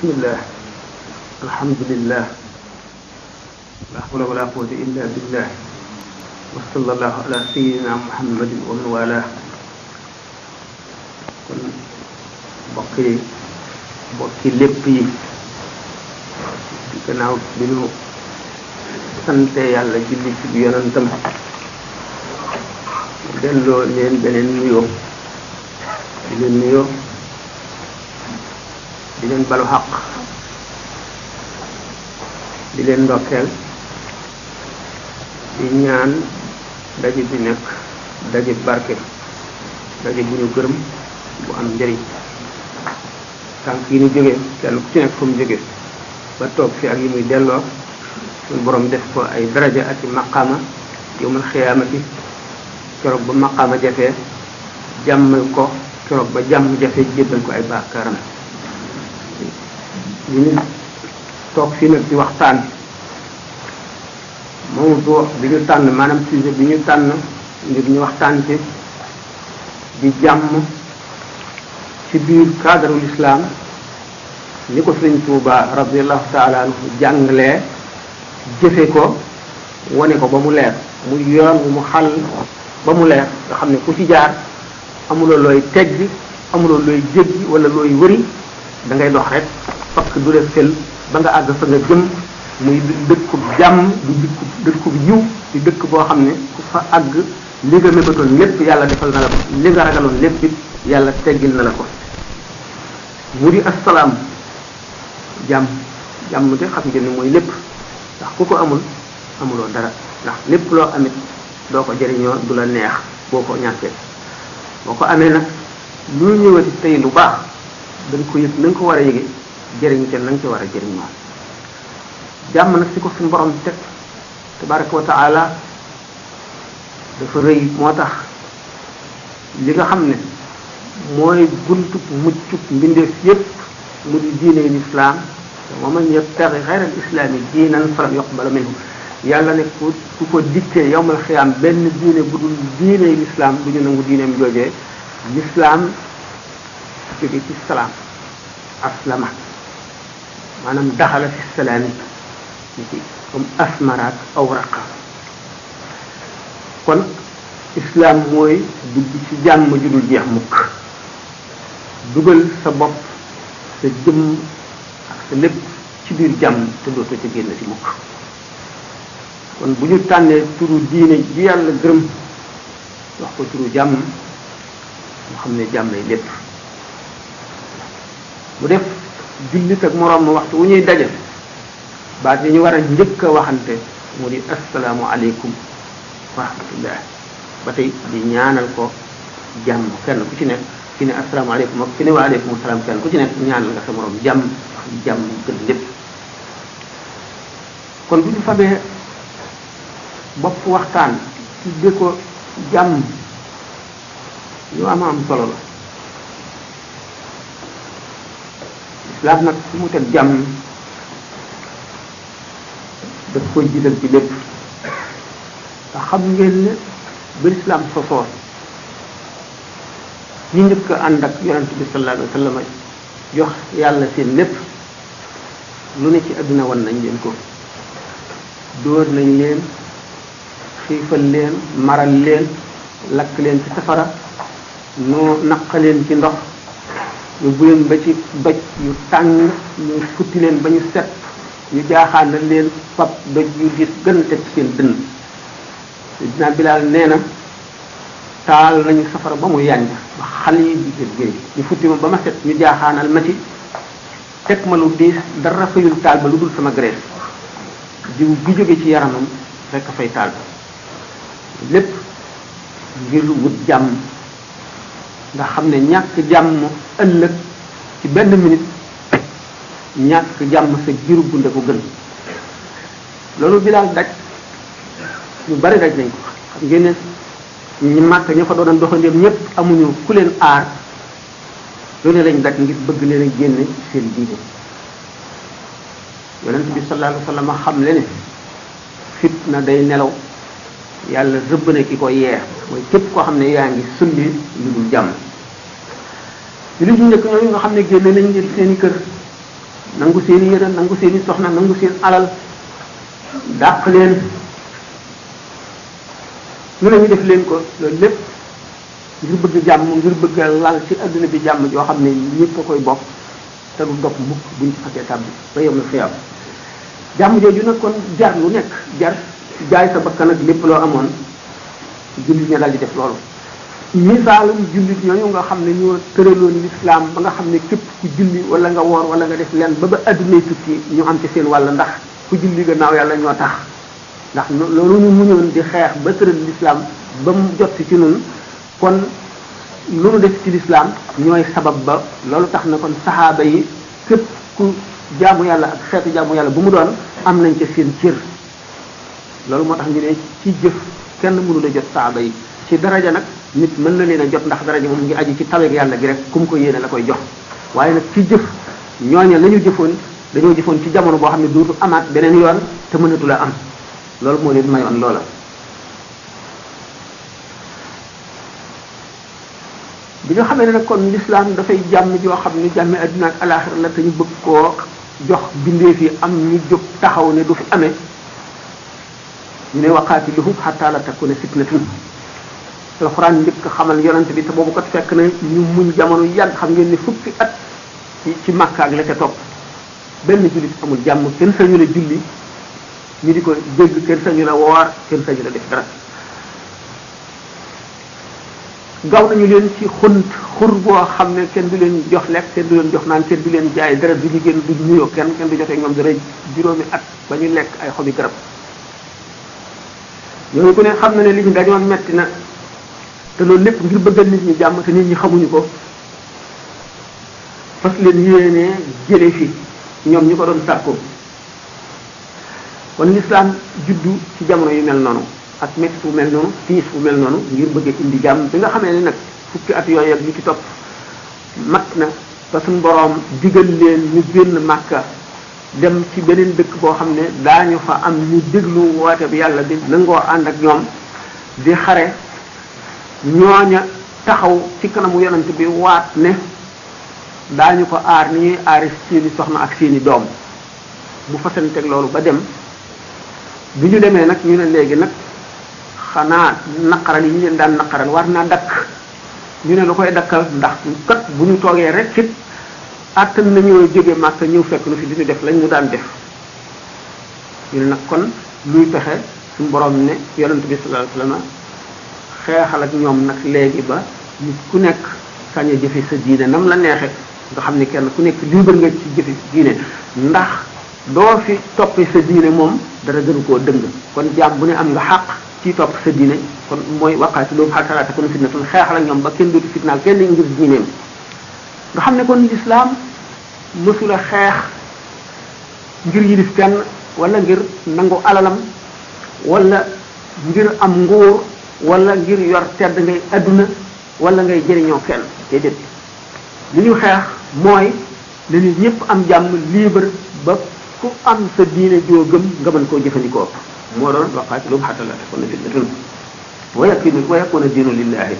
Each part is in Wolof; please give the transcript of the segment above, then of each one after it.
bismillah alhamdulillah la hawla wala quwwata illa billah wa sallallahu ala sayyidina muhammadin wa man wala kon bokki lépp yi gannaaw bi ñu sante yàlla julli ci bi yonentam delloo leen beneen nuyoo di leen nuyoo di leen balu xaq di leen ndokkeel di ñaan daje bi nekk daje barke daje bu ñu gërëm bu am njëriñ tànk yi ñu jógee kenn ku ci nekk fu mu jógee ba toog fi ak yi muy delloo suñu borom def ko ay daraja ak i maqaama yawmal xiyaamati keroog ba maqaama jafee jàmmal ko keroog ba jàmm jafe jébbal ko ay baakaaram li ñu toog fii nag di waxtaan mawdu bi ñu tànn maanaam sujet bi ñu tànn ngir ñu waxtaan ci di jàmm ci biir cadre l'islam ni ko Sëriñ Tuuba radiyallahu taala anhu jàngalee jëfe ko wane ko ba mu leer muy yoon mu xal ba mu leer nga xam ne ku ci jaar amuloo looy tegg amuloo looy jéggi wala looy wëri da ngay dox rek fakk du def fel ba nga àgg fa nga jëm muy dëkkub jàmm di dëkkub yiw di dëkk boo xam ne ku fa àgg li nga mébatoon lépp yàlla defal na la ko li nga ragaloon lépp it yàlla teggil na la ko mu di assalaam jàmm de xam ngeen ne mooy lépp ndax ku ko amuloo dara ndax lépp loo amit doo ko jëriñoo du la neex boo ko ñàkkee boo ko amee nag lu ñëwati tey lu baax da nga ko yëg na nga ko war a yëge jëriñ te na nga ci war a jëriñoo jàmm nag si ko suñu borom teg tabaraka wa taala dafa rëy moo tax li nga xam ne mooy buntub muccub mbindeef yépp mu di diine l'islam wa man yabtaghi ghayra al-islami diinan falan yuqbala minhu yàlla ne ku ko dikkee yawmal xiyaam benn diine bu dul diine l'islam du ñu nangu diineem joojee l'islam jóge ci salaam aslama maanaam daxala fi salaami ci comme asmaraat awraqa kon islam mooy dugg ci jàmm ju dul jeex mukk dugal sa bopp sa jëmm ak sa lépp ci biir jàmm te dootoo ci génn ci mukk kon bu ñu tànnee turu diine ji yàlla gërëm wax ko turu jàmm nga xam ne jàmm lay lépp mu def jullit ak moroom ma waxtu wu ñuy daje baat yi ñu war a njëkk a waxante mu di assalaamu aleykum wa rahmatullah ba tey di ñaanal ko jàmm kenn ku ci nekk ki ne assalaamu aleykum ak ki ne wa aleykum salaam kenn ku ci nekk ñaanal nga sa moroom jàmm jàmm gën lépp kon bu ñu fabee bopp waxtaan tudde ko jàmm lu am solo la islam nag su mu teg jàmm daf koy jiital ci lépp ndax xam ngeen ne ba islam sosoo ñi njëkk a ànd ak yonent bi sallallahu alayhi wa sallam jox yàlla seen lépp lu ne ci àdduna wan nañ leen ko dóor nañ leen xiifal leen maral leen lakk leen ci safara noo naqa leen ci ndox yóbbu leen ba ci doj yu tàng ñu futti leen ba ñu set ñu jaaxaana leen fab doj yu gis gën teg ci seen dënn Seydina Bilaal nee na taal nañu safara ba mu yànj ba xal yi di jël géej ñu futti ma ba ma set ñu jaaxaanal ma ci teg ma lu diis dara fayul taal ba lu dul sama graisse diw bi jóge ci yaramam rekk fay taal ba lépp ngir wut jàmm nga xam ne ñàkk jàmm ëllëg ci benn minute ñàkk jàmm sa giru bunde ko gën loolu Bilaal daj ñu bari daj nañ ko xam ngeen ne ñu màkk ña fa doon doxandeem ñépp amuñu ku leen aar lu ne lañ daj ngir bëgg leen a génne seen diine yonent bi sallallahu alayhi wa sallam xam le ne fitna day nelaw yàlla rëbb na ki ko yee mooy képp koo xam ne yaa ngi sulli lu dul jàmm ci li ñu njëkk ñooñu nga xam ne génne nañ leen seen i kër nangu seeni yére nangu seeni soxna nangu seen alal dàq leen lu ne ñu def leen ko loolu lépp ngir bëgg jàmm ngir bëgg lal ci adduna bi jàmm joo xam ne ñëpp a koy bokk te du dog mukk buñ ci xasee tàbbi ba yow na xiyam jàmm jooju nag kon jar lu nekk jar jaay sa bakkan ak lépp loo amoon jullit ña dal di def loolu misaalum jullit ñooñu nga xam ne ñoo tëraloon l'islam ba nga xam ne képp ku julli wala nga woor wala nga def leen ba addunay tukki ñu am ci seen wàll ndax ku julli gannaaw yàlla ñoo tax ndax loolu ñu muñoon di xeex ba tëral l'islam ba mu jot ci ñun kon lu nu def ci l'islam ñooy sabab ba loolu tax na kon saxaaba yi képp ku jaamu yàlla ak xeetu jaamu yàlla bu mu doon am nañ ca seen cër loolu moo tax ñu ne ci jëf kenn mënu la jot saxaaba yi ci daraja nag nit mën na leen a jot ndax daraja moom ngi aju ci taweeg yàlla gi rek ku mu ko yéene la koy jox waaye nag ci jëf ñooña la ñu jëfoon dañoo jëfoon ci jamono boo xam ne dootu amaat beneen yoon te mënatu la am loolu moo leen mayoon loola bi nga xamee ne nag kon l'islam dafay jàmm joo xam ne jàmmi adduna ak alaxira la te ñu bëgg koo jox bindeef yi am ñu jóg taxaw ne du fi amee ñu ne waqaatiluhum hatta la takuna fitnatun alxuraan njëkk xamal yonent bi te boobu kat fekk na ñu muñ jamono yàgg xam ngeen ni fukki at ci Makka ak la ca topp benn jullit amul jàmm kenn sañu la julli ñu di ko dégg kenn sañu la woor kenn sañu la def dara gaw nañu leen ci xur boo xam ne kenn du leen jox lekk kenn du leen jox naan kenn du leen jaay dara du ñu génn du nuyoo kenn du jotee ñoom dara juróomi at ba ñu lekk ay xobi garab yooyu ku ne xam na ne li ñu dañoon metti na te loolu lépp ngir bëggal nit ñi jàmm te nit ñi xamuñu ko fas leen yéenee jële fi ñoom ñu ko doon sàkku kon l'islam juddu ci jamono yu mel noonu ak métti fu mel noonu tiis fu mel noonu ngir bëgg indi jàmm bi nga xamee ne nag fukki at yooyu ak li ci topp mat na te suñu boroom digal leen ñu génn Màkka dem ci beneen dëkk boo xam ne daañu fa am ñu déglu woote bi yàlla di nangoo ànd ak ñoom di xare ñooña taxaw ci kanamu yonent bi waat ne daañu ko aar ni ñuy aari seeni soxna ak seeni doom bu fasanteeg loolu ba dem bi ñu demee nag ñu ne léegi nag xanaa naqaral yi ñu leen daan naqaral war naa dakk ñu ne lu koy dakkal ndax kat bu ñu toogee rek it àttan nañoo jóge Màkka ñëw fekk nu fi di ñu def lañ ñu daan def ñu ne nag kon luy pexe suñu borom ne yonent bi sallallahu alayhi wasallam xeexal ak ñoom nag léegi ba nit ku nekk sañ a jëfe sa diine nam la neexe nga xam ne kenn ku nekk libre nga ci jëfe diine ndax doo fi toppi sa diine moom dara gënu koo dëng kon jaam bu ne am nga xàq ci topp sa diine kon mooy waqaatiluhum hattaa laa takuuna fitnatun xeexal ak ñoom ba kenn dootu fitnaal kenn ngir diineem nga xam ne kon l'islam mësula xeex ngir yilif kenn wala ngir nangu alalam wala ngir am nguur wala ngir yor tedd ngay adduna wala ngay jëriñoo kenn déedéet li ñu xeex mooy ne nit ñëpp am jàmm libre ba ku am sa diine joo gëm nga mën koo jëfandikoo moo doon waqaatiluhum hattaa laa takuuna fitnatun wa yakuuna diinu lillahi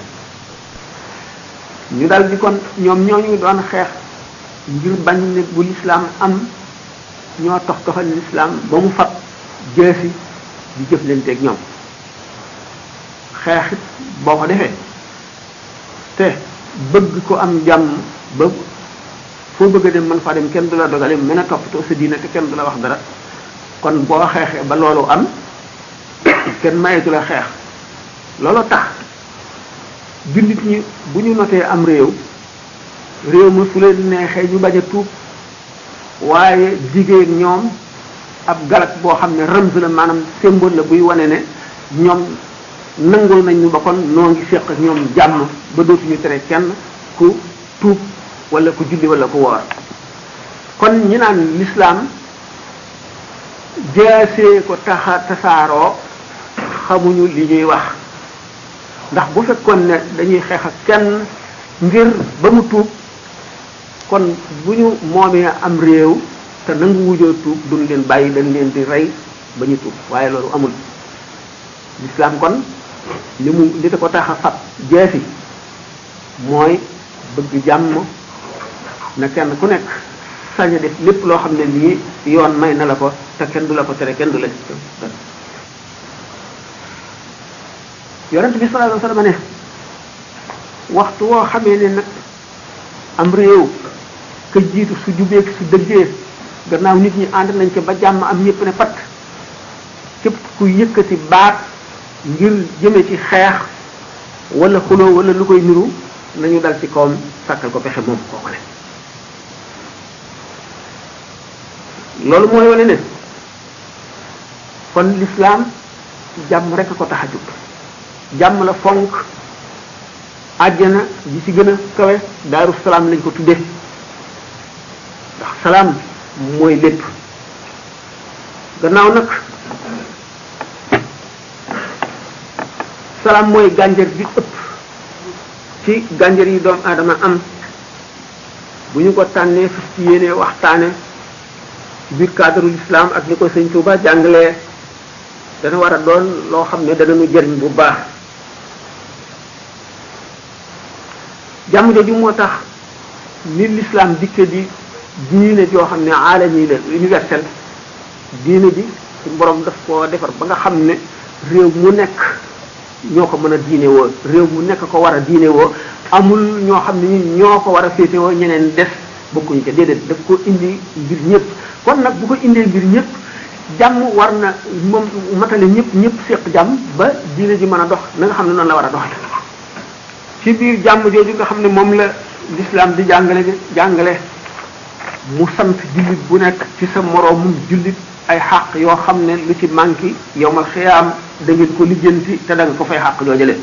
ñu dal di kon ñoom ñooñu doon xeex ngir bañ ne bu l'islam am ñoo toxal l'islam ba mu fab jeesi di jëflanteeg ñoom xeexit boo ko defee te bëgg ko am jàmm ba foo bëgg a dem mën faa dem kenn du la dogale mën a toppatoo sa diine te kenn du la wax dara kon boo xeexee ba loolu am kenn mayetu la xeex loolu tax jullit ñi bu ñu notee am réew ma su leen neexee ñu bañ a tuub waaye jigéen ñoom ab galak boo xam ne ramz la maanaam symbole la buy wane ne ñoom nangul nañ ñu ba kon noo ngi séq ak ñoom jàmm ba dootuñu tere kenn ku tuub wala ku julli wala ku woor kon ñi naan l'islam jaasee ko tasaaroo xamuñu li ñuy wax ndax bu fekkoon ne dañuy xeex ak kenn ngir ba mu tuub kon bu ñu moomee am réew te nangu wujoo tuub duñ leen bàyyi dañ leen di rey ba ñu tuub waaye loolu amul l'islam kon li ko tax a fab jeesi mooy bëgg jàmm na kenn ku nekk sañ a def lépp loo xam ne lii yoon may na la ko te kenn du la ko tere kenn du la yonent bi sallallahu alayhi wasallam ne waxtu woo xamee ne nag am réew ka jiitu su jubee su dëggee gannaaw nit ñi ànd nañ ci ba jàmm am ñëpp ne pat képp ku yëkkati baat ngir jëme ci xeex wala xuloo wala lu koy niru nañu dal ci kawam sàkkal ko pexe moom kooku le loolu mooy wane ne kon l'islam jàmm rek ko tax a jóg jàmm la fonk àjjana ji ci gën a kawe daaru salaam lañ ko tudde ndax salaam mooy lépp gannaaw nag salaam mooy gànjar bi ëpp ci gànjar yi doomu aadama am bu ñu ko tànnee fas ci yéene waxtaane ci biir cadre l'islam ak ni ko sëñ Touba jàngalee dana war a doon loo xam ne dana nu jëriñ bu baax jàmm jooju moo tax ni l'islam dikke di diine joo xam ne aalami la universel diine ji suñu borom daf koo defar ba nga xam ne réew mu nekk ñoo ko mën a diine woo réew mu nekk ko war a diine woo amul ñoo xam ne ñi ñoo ko war a féete woo ñeneen des bokkuñu ca déedéet daf ko indi ngir ñëpp kon nag bu ko indee ngir ñëpp jàmm war na moom matale ñëpp séq jàmm ba diine ji mën a dox na nga xam ne noonu la war a doxal ci biir jàmm jooju nga xam ne moom la l'islam di jàngale mu sant jullit bu nekk ci sa moroomum jullit ay xàq yoo xam ne lu ci manqué yowmal xiyaam da ngeen ko lijjanti te da nga ko fay xàq joojale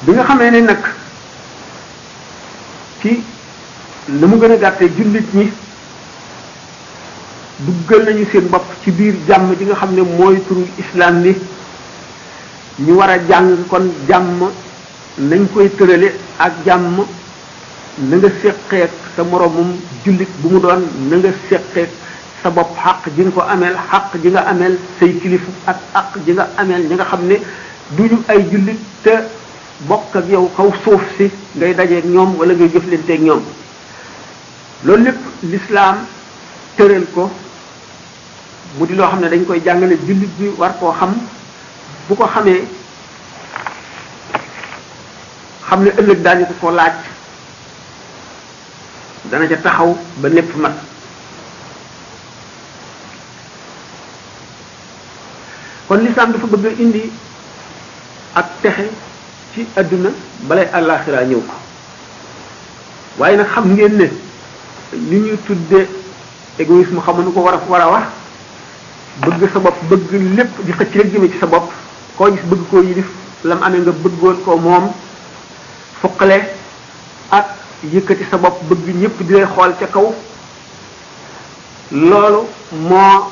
bi nga xamee ne nag ci na mu gën a gàttee jullit ñi duggal nañu seen bopp ci biir jàmm ji nga xam ne mooy turu islam ni ñu war a jàng kon jàmm nañ koy tërale ak jàmm na nga séqeek sa moroomum jullit bu mu doon na nga séqeek sa bopp xaq ji nga ko ameel xaq ji nga ameel say kilifa ak xaq ji nga ameel ñi nga xam ne duñu ay jullit te bokk ak yow kaw suuf si ngay dajeek ñoom wala ngay jëflanteek ñoom loolu lépp l'islam tëral ko mu di loo xam ne dañ koy jàngale jullit bi war koo xam bu ko xamee xam ne ëllëg daañu ko laaj dana ca taxaw ba lépp mat kon l'islam dafa bëgg a indi ak texe ci adduna balay àllaaxira ñëw ko waaye nag xam ngeen ne li ñuy tudde égoïsme xamuñu ko war a wax bëgg sa bopp bëgg lépp di xëcc rek jëme ci sa bopp koo gis bëgg koo yilif lam amee nga bëggoon ko moom fuqale ak yëkkati sa bopp bëgg ñëpp di lay xool ca kaw loolu moo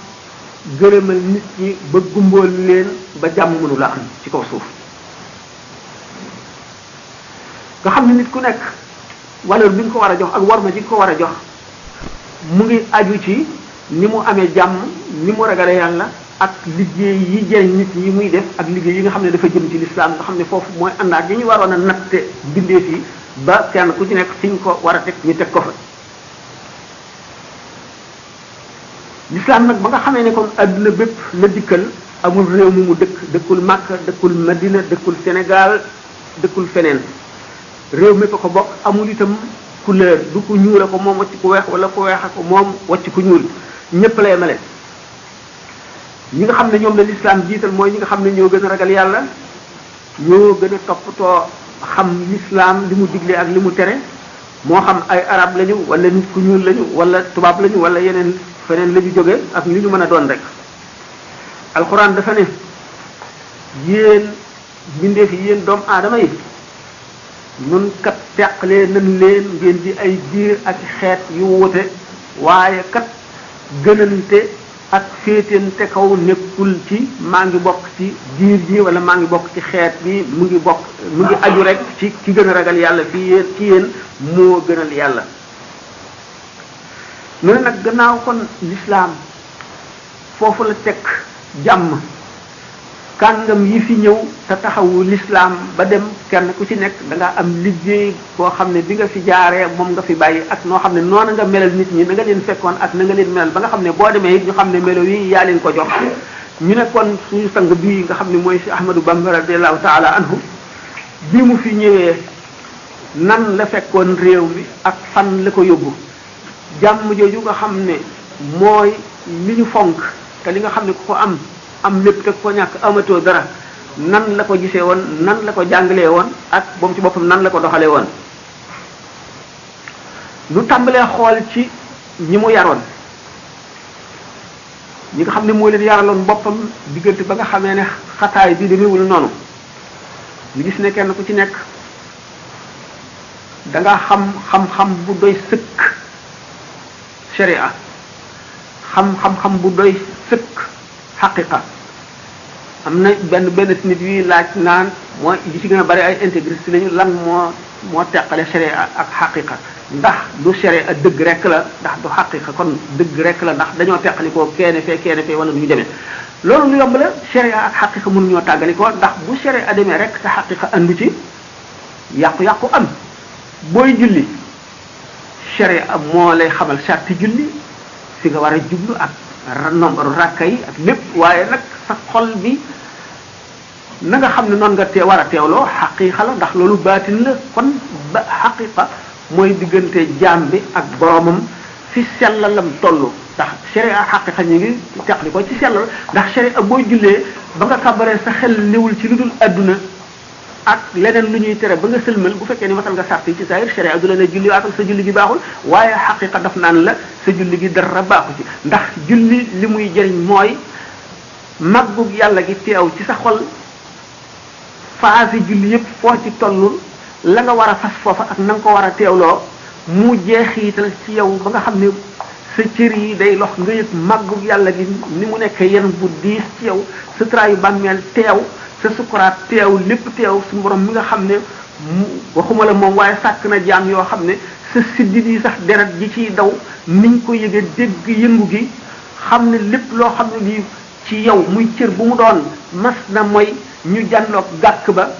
gërëmal nit ñi ba gumbool leen ba jàmm mënu la am ci kaw suuf nga xam ne nit ku nekk valeur bi nga ko war a jox ak warma ji nga ko war a jox mu ngi aju ci ni mu amee jàmm ni mu ragale yàlla ak liggéey yi jëriñ nit ñi muy def ak liggéey yi nga xam ne dafa jëm ci l'islam nga xam ne foofu mooy àndaat yi ñu waroon a natte bindeef yi ba kenn ku ci nekk fi ñu ko war a teg ñu teg ko fa l'islam nag ba nga xamee ne comme adduna bépp la dikkal amul réew mu dëkkul Makka dëkkul Madina dëkkul Sénégal dëkkul feneen réew mépp ko bokk amul itam couleur du ko ñuul ko moom wacc ku weex wala ku weex ko moom wacc ku ñuul ñépp lay male ñi nga xam ne ñoom la l'islam jiital mooy ñi nga xam ne ñoo gën a ragal yàlla ñoo gën a toppatoo xam l'islam li mu digle ak li mu tere moo xam ay arab lañu wala nit ku ñuul lañu wala tubaab lañu wala yeneen feneen la ñu jóge ak li ñu mën a doon rek alxuraan dafa ne yéen mbindeef yi yéen doomu aadama yi nun kat teqlee nañ leen ngeen di ay biir ak xeet yu wute waaye kat gënante ak féetente kaw nekkul ci maa ngi bokk ci diir ji wala maa ngi bokk ci xeet bi mu ngi aju rek ci ki gën a ragal yàlla fii yéen ci yéen moo gënal yàlla mu ne nag gannaaw kon l'islam foofu la teg jàmm kàngam yi fi ñëw te taxawu l'islam ba dem kenn ku ci nekk da nga am liggéey boo xam ne bi nga fi jaaree moom nga fi bàyyi ak noo xam ne noonu nga melal nit ñi na nga leen fekkoon ak na nga leen melal ba nga xam ne boo demee it ñu xam ne melo yi yaa leen ko jox ñu ne kon suñu sang bii nga xam ne mooy si Ahmadou Bamba radiallahu taala anhu bi mu fi ñëwee nan la fekkoon réew mi ak fan la ko yóbbu jàmm jooju nga xam ne mooy li ñu fonk te li nga xam ne ku ko am lépp te ko ñàkk amatoo dara nan la ko gisee woon nan la ko jàngalee woon ak moom ci boppam nan la ko doxalee woon lu tàmbalee xool ci ñi mu yaroon ñi nga xam ne moo leen yaraloon boppam diggante ba nga xamee ne xataay bi demewul noonu ñu gis ne kenn ku ci nekk da nga xam-xam bu doy sëkk sharia xam-xam bu doy sëkk xaqiqa am na benn nit yi laaj naan moo li ci gën a bari ay intégriste lañu lan moo teqale sharia ak xaqiqa ndax du sharia dëgg rek la ndax du xaqiqa kon dëgg rek la ndax dañoo teqalikoo keene fee wala nu ñu demee loolu lu yomb la sharia ak xaqiqa mënuñoo tàggalikoo ndax bu sharia demee rek te xaqiqa andu ci yàqu-yàqu am booy julli sharia moo lay xamal sarti julli fi nga war a jublu ak nombre rakka yi ak lépp waaye nag sa xol bi na nga xam ne noonu nga war a teewloo xaqiqa la ndax loolu baatin la kon ba xaqiqa mooy diggante jaam bi ak boromam fi sellalam toll ndax sharia xaqiqa ñu ngi teqli ko ci sellal ndax sharia booy jullee ba nga kàbbaree sa xel newul ci lu dul adduna ak leneen lu ñuy tere ba nga sëlmal bu fekkee ni matal nga sart yi ci saayir sharia du la ne julli waatal sa julli gi baaxul waaye xaqiqa daf naan la sa julli gi dara baaxu ci ndax julli li muy jëriñ mooy màggug yàlla gi teew ci sa xol phase julli yépp foo ci tollul la nga war a fas foofa ak na nga ko war a teewloo mu jeexital ci yow ba nga xam ne sa cër yi day lox nga yëg màggug yàlla gi ni mu nekk yenn bu diis ci yow sa traayu bàmmeel teew sa sukuraat teew lépp teew suñu borom mi nga xam ne waxuma la moom waaye sàkk na jaam yoo xam ne sa siddit yi sax deret ji ciy daw niñ ko yëgee dégg yëngu gi xam ne lépp loo xam ne lii ci yow muy cër bu mu doon mas na mooy ñu jànloog gàkk ba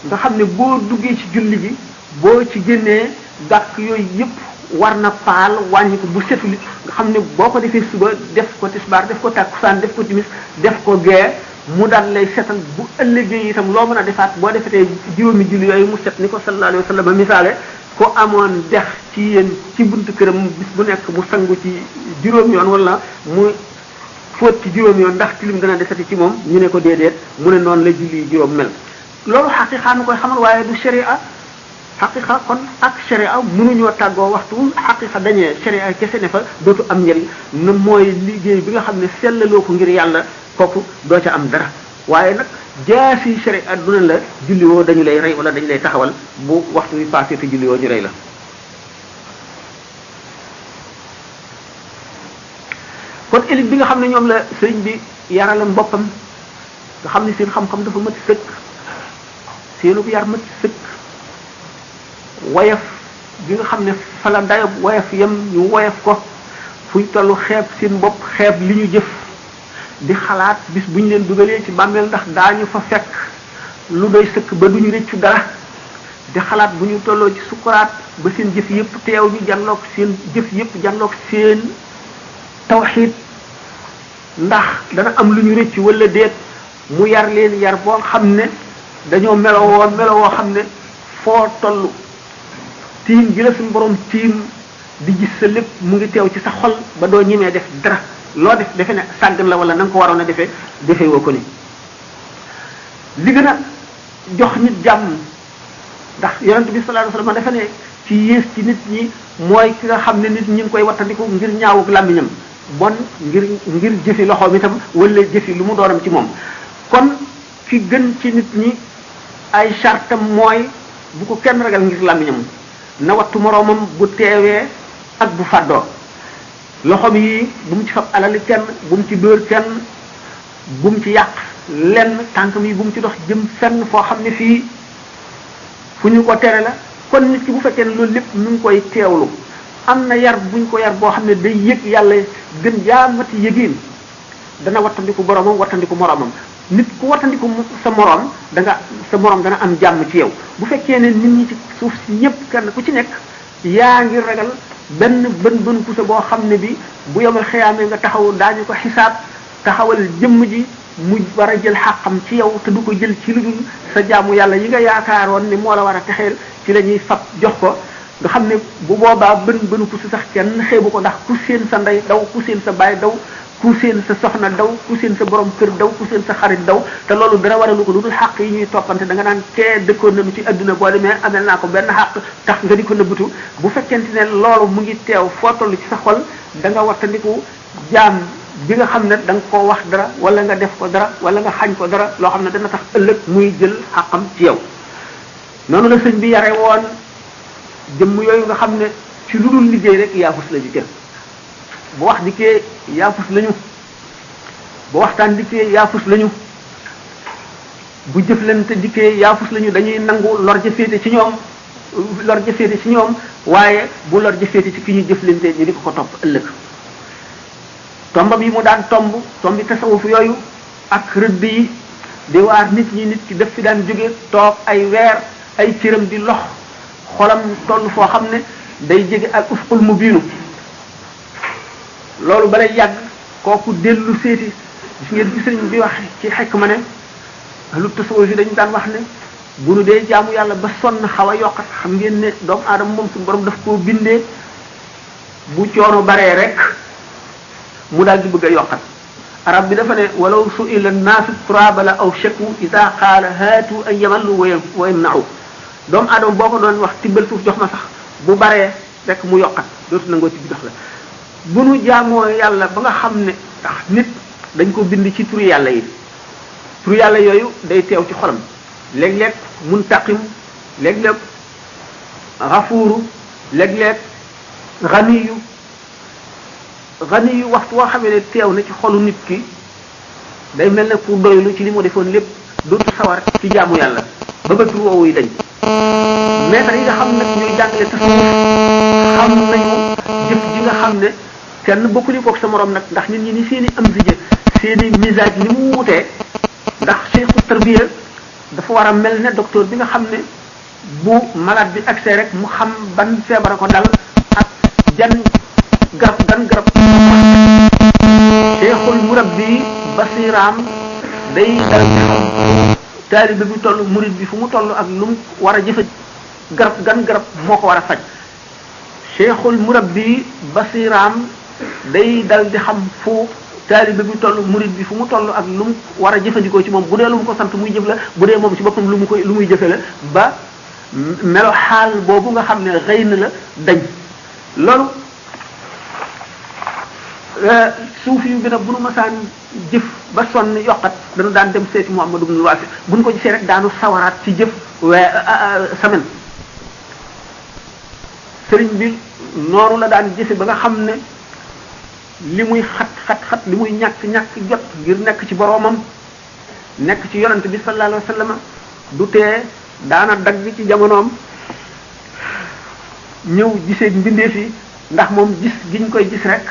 nga xam ne boo duggee ci julli gi boo ci génnee gàkk yooyu yëpp war na paal wàññi ko bu setuli nga xam ne boo ko defee suba def ko tisbaar def ko takkusaan def ko timis def ko gee mu daal lay setal bu ëllëgee itam loo mën a defaat boo defetee juróomi julli yooyu mu set ni ko sallallahu alayhi wa sallam misaale ko amoon dex ci yéen ci buntu këram bis bu nekk mu sangu ci juróom yoon wala mu fóot ci juróom yoon ndax tilim dana desati ci moom ñu ne ko déedéet mu ne noonu la julli juróom mel loolu xaqiqa nu koy xamal waaye du sharia xaqiqa kon ak sharia mënuñoo tàggoo waxtu xaqiqa dañee sharia kese ne fa dootu am njëriñ na mooy liggéey bi nga xam ne sellaloo ko ngir yàlla kooku doo ca am dara waaye nag jaasi sharia du ne la julliwoo dañu lay rey wala dañu lay taxawal bu waxtu wi passé te julliwoo ñu rey la kon élite bi nga xam ne ñoom la sëriñ bi yaralam boppam nga xam ne seen xam-xam dafa mat sëkk seenub yar mat sëkk woyof bi nga xam ne fala dayob woyof yam ñu woyof ko fuñ tollu xeeb seen bopp xeeb li ñu jëf di xalaat bis bu ñu leen dugalee ci bàmmeel ndax daañu fa fekk lu doy sëkk ba duñu rëccu dara di xalaat bu ñu tolloo ci sukuraat ba seen jëf yépp teew ñu janloog seen jëf yépp janloog seen tawxiid ndax dana am lu ñu rëccu wala déet mu yar leen yar boo xam ne dañoo melowoo xam ne foo toll tiim gi la suñu borom tiim di gis sa lépp mu ngi teew ci sa xol ba doo ñemee def dara loo def defe ne sàggan la wala na nga ko waroon a defee woo ko ni li gën a jox nit jàmm ndax yonent bi sallallahu alayhi wasallam dafa ne ci yées ci nit ñi mooy ki nga xam ne nit ñi ngi koy wattandiku ngir ñaawuk làmmiñam bon ngir jëfi loxoom itam wala jëfi lu mu doonam ci moom kon ki gën ci nit ñi ay chartam mooy bu ko kenn ragal ngir làmmiñam na wattu moroomam bu teewee ak bu fàddoo loxoom yi bu mu ci fab alali kenn bu mu ci dóor kenn bu mu ci yàq lenn tànkam yi bu mu ci dox jëm fenn foo xam ne fii fu ñu ko tere la kon nit ki bu fekkee ne loolu lépp mu ngi koy teewlu am na yar buñ ko yar boo xam ne day yëg yàlla gën jaamati yëgiin dana wattandiku boromam wattandiku moromam nit ku wattandiku sa morom sa morom dana am jàmm ci yow. bu fekkee ne nit ñi ci suuf si ñëpp kenn ku ci nekk yaa ngi ragal benn bën pusa boo xam ne bi bu yomal xiyaamee nga taxaw daañu ko xisaab taxawal jëmm ji mu war a jël xàqam ci yow te du ko jël ci lu dul sa jaamu yàlla yi nga yaakaaroon ne moo la war a texeel ci la ñuy fab jox ko nga xam ne bu boobaa bën pusa sax kenn xeebu ko ndax ku seen sa ndey daw ku seen sa baay daw ku seen sa soxna daw ku seen sa borom kër daw ku seen sa xarit daw te loolu dara waralu ko lu dul xàq yi ñuy toppante da nga naan tee dëkkoon nañu ci adduna boo demee amel naa ko benn xàq tax nga di ko nëbbutu bu fekkente ne loolu mu ngi teew foo toll ci sa xol da nga wattandiku jaam bi nga xam ne da nga koo wax dara wala nga def ko dara wala nga xañ ko dara loo xam ne dana tax ëllëg muy jël xàqam ci yow. noonu la sëñ bi yare woon jëmm yooyu nga xam ne ci lu dul liggéey rek yaafus la jikër bu wax dikkee yaafus lañu bu waxtaan dikkee yaafus lañu bu jëflante dikkee yaafus lañu dañuy nangu lor ja féete ci ñoom waaye bu lor ja féete ci ki ñu jëflante ñu di ko topp ëllëg. tombam yi mu daan tombi tasawuf yooyu ak rëdd yi di waar nit ki def fi daan jóge toog ay weer ay cëram di lox xolam toll foo xam ne day jege ak ufqul mu biinu loolu balay yàgg kooku dellu seeti gis ngeen ci sëriñ bi wax ci xekk ma ne lu tasawuf yi dañu daan wax ne bu nu dee jaamu yàlla ba sonn xaw a yokkat xam ngeen ne doomu aadama moom suñu borom daf koo bindee bu coono baree rek mu daal di bëgg a yokkat arab bi dafa ne walaw su'ila naasu turabala aw shaku ida qaala haatu an yamallu wa yamna'u doomu aadama boo ko doon wax tibbal suuf jox ma sax bu baree rek mu yokkat dootu nangoo ci bi jox la bu nu jaamoo yàlla ba nga xam ne ndax nit dañ ko bind ci turu yàlla yi turu yàlla yooyu day teew ci xolam léeg-léeg muntaqim léeg-léeg xafuuru léeg-léeg ganiyu waxtu woo xamee ne teew na ci xolu nit ki day mel ne ku doylu ci li mu defoon lépp dootu sawar ci jaamu yàlla ba ba tur woowu yi dañ maître yi nga xam nag ñooy jàngale tasawuf xam nañu jëf ji nga xam ne kenn bokkuñu kook sa morom nag ndax nit ñi ni seeni am sije seeni misaaj ni mu wutee ndax cheikhu tarbiya dafa war a mel ne docteur bi nga xam ne bu malade bi accès rek mu xam ban feebar ko dal ak gan garab cheikhul murabbi basiraam day dal ci xam taalibe bi toll murid bi fu mu toll ak lu mu war a jëfe garab moo ko war a faj cheikhul murabbi basiraam day dal di xam fu taalibe bi toll murid bi fu mu toll ak lu mu war a jëfandikoo ci moom bu dee lu mu ko sant muy jëf la bu dee moom ci boppam lu muy jëfe la ba melo xaal boobu nga xam ne xëy na la dañ loolu suufi yu gën a bu nu masaan jëf ba sonn yokkat dañu daan dem seeti Muhammadu ibn Waasi bu ñu ko gisee rek daanu sawaraat ci jëf semaine sëriñ bi noonu la daan jëfe ba nga xam ne li muy xat li muy ñàkk jot ngir nekk ci boroomam nekk ci yonent bi sallallahu alayhi wa sallam du tee daana dagg ci jamonoom ñëw gisee mbindeef yi ndax moom gis giñ koy gis rek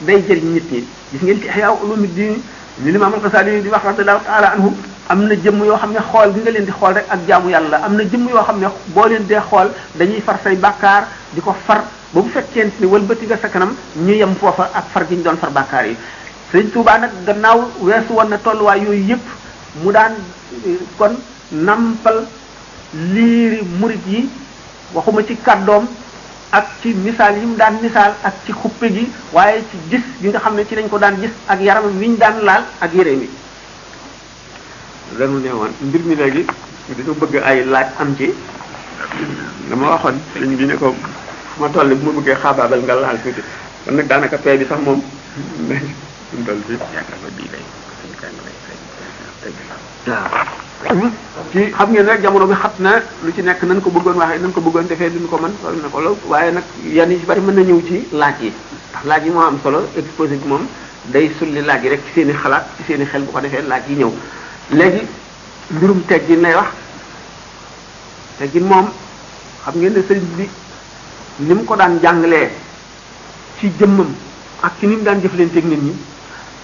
day jëriñ nit ñi gis ngeen ci Ihya Ulumuddin li Imam Al-Ghazali di wax radiyallahu ta'ala anhu am na jëmm yoo xam ne xool gi nga leen di xool rek ak jaamu yàlla am na jëmm yoo xam ne boo leen dee xool dañuy far say bàkkaar di ko far ba bu fekkente ni wëlbati nga sa kanam ñu yem foofa ak far gi ñu doon far bàkkaar yi Sëriñ Tuubaa nag gannaaw weesu woon na tolluwaay yooyu yëpp mu daan kon nampal liiri murit yi waxuma ci kàddoom ak ci misaal yi mu daan misaal ak ci xuppe gi waaye ci gis gi nga xam ne ci lañ ko daan gis ak yaram wi ñu daan laal ak yére mi lanu ne woon mbir mi léegi dañoo bëgg ay laaj am ci dama waxoon sëriñ bi ne ko fu ma toll bu ma bëggee xaabaabal nga laal tuuti kon nag daanaka pay bi sax moom suñu toll fii yaakaar na bii lay waaw ci xam ngeen rek jamono bi xat na lu ci nekk nañ ko bëggoon waxee nañ ko bëggoon defee duñ ko mën na ko lool waaye nag yenn yi ci bari mën na ñëw ci laaj yi ndax laaj yi moo am solo exposé bi moom day sulli laaj yi rek ci seen i xalaat ci seen i xel bu ko defee laaj yi ñëw léegi mbirum teggin lay wax teggin moom xam ngeen ne sëriñ bi ni mu ko daan jàngalee ci jëmmam ak ci ni mu daan jëflanteeg nit ñi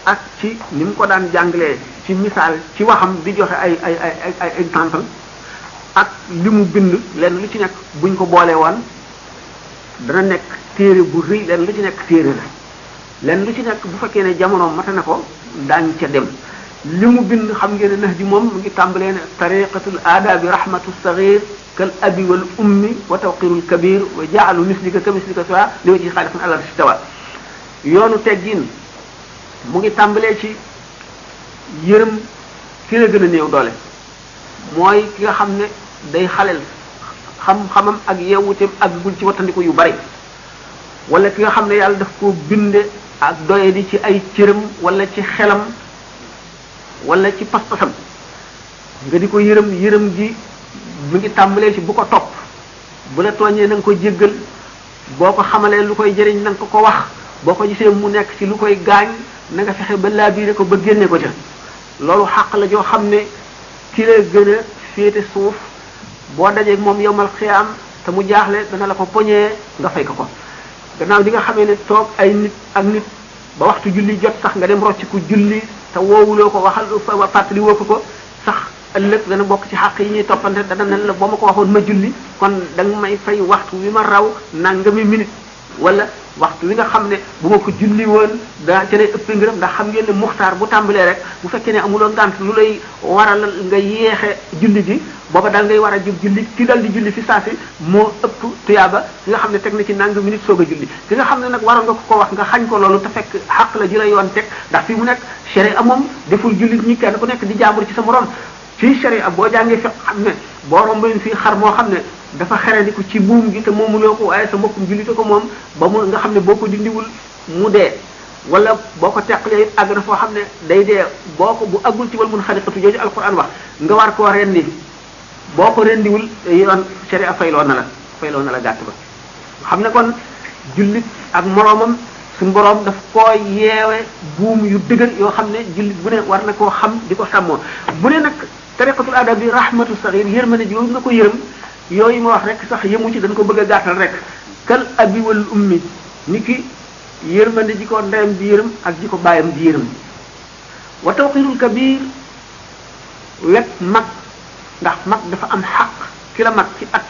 ak ci ni mu ko daan jàngalee ci ci misaal ci waxam di joxe ay exemple ak li mu bind lenn lu ci nekk buñ ko boolee woon dana nekk téere bu rëy lenn lu ci nekk téere la lenn lu ci nekk bu fekkee ne jamono mata na ko daañ ca dem li mu bind xam ngeen ne nax ji moom mu ngi tàmbalee ne tariqatul aadabi rahmatu saghir kal abi wal ummi wa tawqirul kabir wa ja'alu mislika ka mislika sawa li wajhi xaalifan ala istawa yoonu teggin mu ngi tàmbalee ci yërëm ki la gën a néew doole mooy ki nga xam ne day xaleel xam-xamam ak yeewuteem àggul ci wattandiku yu bari wala ki nga xam ne yàlla daf koo binde ak doye di ci ay cëram wala ci xelam wala ci pas-pasam nga di ko yërëm gi mu ngi tàmbalee ci bu ko topp bu la tooñee na nga ko jéggal boo ko xamalee lu koy jëriñ na nga ko wax boo ko gisee mu nekk ci lu koy gaañ na nga fexe ba laabiire ko ba génne ko ca loolu xàq la joo xam ne ki la gën a féete suuf boo dajeeg moom yowmal xiyaam te mu jaaxle dana la ko poñee nga fay ko gannaaw di nga xamee ne toog ay nit ak nit ba waxtu julli jot sax nga dem rocc ku julli te woowuloo ko waxal fàttali woo ko sax ëllëg dana bokk ci xàq yi ñuy toppante dana nen la boo ma ko waxoon ma julli kon da nga may fay waxtu wi ma raw nangami minute wala waxtu wi nga xam ne bu ma ko julli woon daa ca lay ëpp ngërëm ndax xam ngeen ne muxtaar bu tàmbalee rek bu fekkee ne amuloo ngànt lu lay waral nga yeexe julli ji booba daal ngay war a jub julli ki dal di julli fi saasi moo ëpp tuyaaba ki nga xam ne teg na ci nangami minute soog a julli ki nga xam ne nag waroon nga ko wax nga xañ ko loolu te fekk xàq la ji la yoon teg ndax fi mu nekk sharia moom deful jullit ñi kenn ku nekk di jaambur ci sa morom fii sharia boo jàngee fekk xam ne boo rombañ fii xar moo xam ne dafa xerandiku ci buum gi te moomuloo ko waaye sa mbokkum jullite ko moom ba mu nga xam ne boo ko dindiwul mu dee wala boo ko teqlee it àgg na foo xam ne day dee boo ko bu àggul ci wal mun xaliqatu jooju alquran wax nga war koo rendi boo ko rendiwul yoon sharia fayloo na la gàtt ba xam ne kon jullit ak moroomam suñu boroom daf koo yeewe buum yu dëgër yoo xam ne jullit bu ne war na koo xam di ko sàmmoo bu ne nag tariqatul adab bi rahmatu saghir yërmande ji yooyu nga ko yërëm yooyu ma wax rek sax yëmu ci dañ ko bëgg a gàttal rek kal abi wal ummi ni ki yërmande ji ko ndeyam di yërëm ak ji ko bàyyam di yërëm wa tawqirul kabir wet mag ndax mag dafa am xaq ki la mag ci at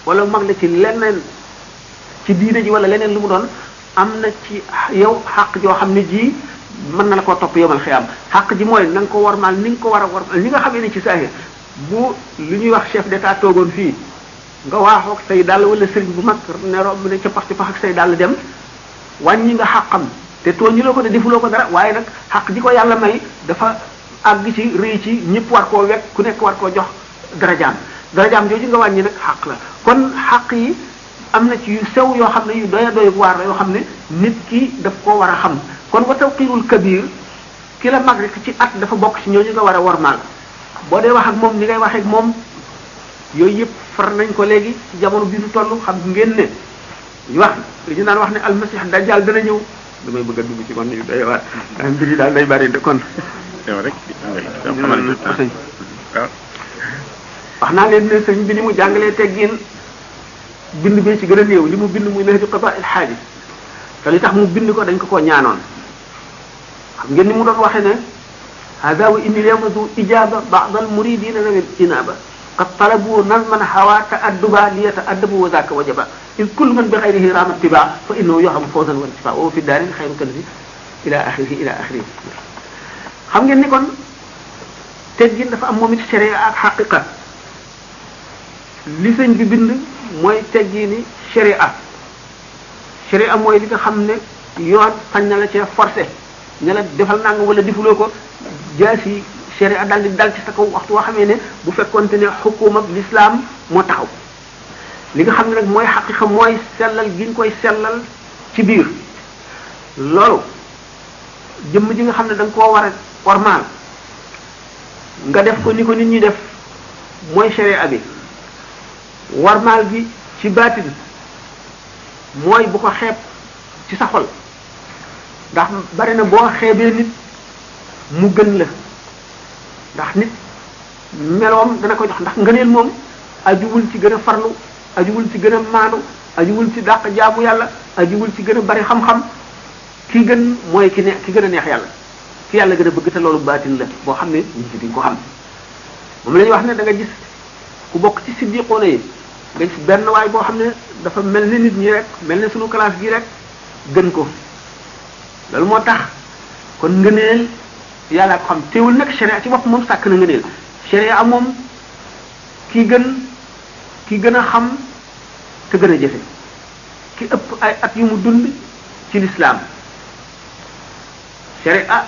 wala mag la ci leneen ci diine ji wala leneen lu mu doon am na ci yow xaq joo xam ne ji mën na la koo topp yomal xiyaam xaq ji mooy na nga ko warmaal ni nga ko war a warmaal li nga xamee ne ci saahir bu lu ñuy wax chef d'état toogoon fii nga waaxoog say dàll wala sëriñ bu mag ne romb ne ca pax ci pax ak say dàll dem wàññi nga xàqam te tooñu loo ko de defuloo ko dara waaye nag xàq ji ko yàlla may dafa àgg ci rëy ci ñëpp war koo wekk ku nekk war koo jox darajaam jooju nga wàññi nag xàq la kon xàq yi am na ci yu sew yoo xam ne yu doy waar la yoo xam ne nit ki daf koo war a xam kon wa tawqirul kabir ki la mag rek ci at dafa bokk ci ñooñu nga war a wormaal boo dee wax ak moom ni ngay waxee ak moom yooyu yëpp far nañ ko léegi ci jamono bi ñu toll xam ngeen ne li ñu naan wax ne almasih dajjal dana ñëw damay bëgg a dugg ci kon yu day waar mbir yi daal day bari de kon rek wax naa leen ne sëñ bi ni mu jàngalee teggin bind bi ci gën a néew li mu bind muy nahju qadaa il xaaji te li tax mu bind ko dañ ko koo ñaanoon xam ngeen ni mu doon waxee ne hada wa inni yawma du ijaba ba'd al muridina lil inaba qad talabu nazman hawa ta'adduba li yata'addabu wa zaka wajaba in kullu man bi ghayrihi rama ittiba fa innahu yuham fawzan wa intifa wa fi darin khayru kanzi ila akhirih xam ngeen ni kon teggin dafa am moom it sharia ak xaqiqa li sëñ bi bind mooy teggini sharia mooy li nga xam ne yoon sañ na la cee forcé ne la defal nanga wala defuloo ko jaasi sharia daal di dal ci sa kaw waxtu woo xamee ne bu fekkonte ne xukuma l'islam moo taxaw li nga xam ne nag mooy xaqiqa mooy sellal gi ñu koy sellal ci biir loolu jëmm ji nga xam ne da nga koo war a warmaal nga def ko ni ko nit ñi def mooy sharia bi warmaal gi ci baatin mooy bu ko xeeb ci sa xol ndax bari na boo xeebee nit mu gën la ndax nit meloom dana ko jox ndax ngëneel moom ajuwul ci gën a farlu ajuwul ci gën a maanu ajuwul ci dàq jaamu yàlla ajuwul ci gën a bari xam-xam ki gën mooy ki gën a neex yàlla ki yàlla gën a bëgg te loolu baatin la boo xam ne nit ñi duñ ko xam moom la ñuy wax ne da nga gis ku bokk ci siddiqoona yi nga gis benn waay boo xam ne dafa mel ni nit ñi rek mel ni sunu classe gi rek gën ko loolu moo tax kon ngëneel yàlla ko xam teewul nag sharia ci bopp moom sàkk na ngëneel sharia moom ki gën a xam te gën a jëfe ki ëpp ay at yu mu dund ci lislaam sharia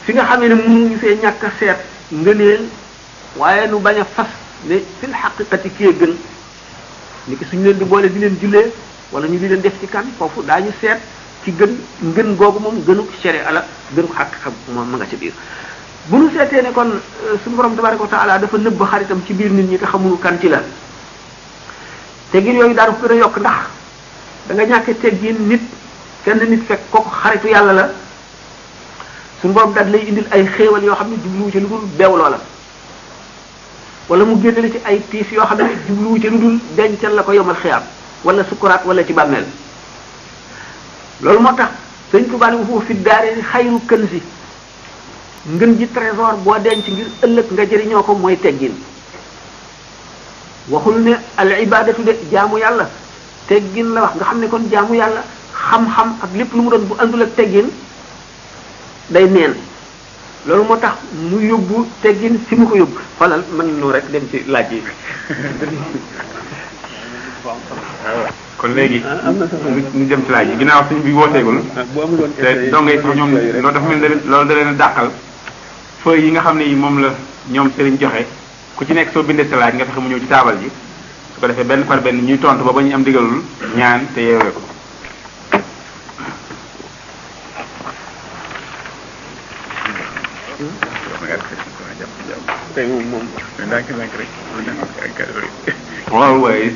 fi nga xamee ne mënuñu fee ñàkk a seet ngëneel waaye nu bañ a fas ne fil xaqiqati kii gën ni ki suñu leen di boole di leen jullee wala ñu di leen def ci kan foofu daañu seet ci ngën googu moom gënu sharia la gënu xaqiqa moom ma nga ci biir bu nu seetee ne kon suñu borom tabaraka wa taala dafa nëbb xaritam ci biir nit ñi te xamuñu kan ci la teggin yooyu daanu ko gën a yokk ndax da nga ñàkkee teggin nit kenn nit fekk kooku xaritu yàlla la suñu borom daal lay indil ay xéewal yoo xam ne jubluwu ci lu dul beew loola wala mu génnale ci ay tiis yoo xam ne jubluwu ci lu dul dencal la ko yomal xiyaam wala sukuraat wala ci bàmmeel loolu moo tax sëñ Tuubaa ne foofu fi daaree xayru kanzi ngën ji trésor boo denc ngir ëllëg nga jëriñoo ko mooy teggin waxul ne al ibadatu de jaamu yàlla teggin la wax nga xam ne kon jaamu yàlla xam-xam ak lépp lu mu doon bu àndul ak teggin day neen loolu moo tax mu yóbbu teggin fi mu ko yóbbu xoolal mën noo rek dem ci laaj yi kon léegi ñu jëm ci laaj yi ginnaaw suñ bi wooteegul te dongay sax ñoom loolu dafa mel ne loolu da leen a dàqal feuille yi nga xam ne yi moom la ñoom sëriñ joxe ku ci nekk soo bindee sa laaj nga fexe mu ñëw ci taabal ji su ko defee benn par benn ñuy tontu ba ñu am digalul ñaan te yeewee ko always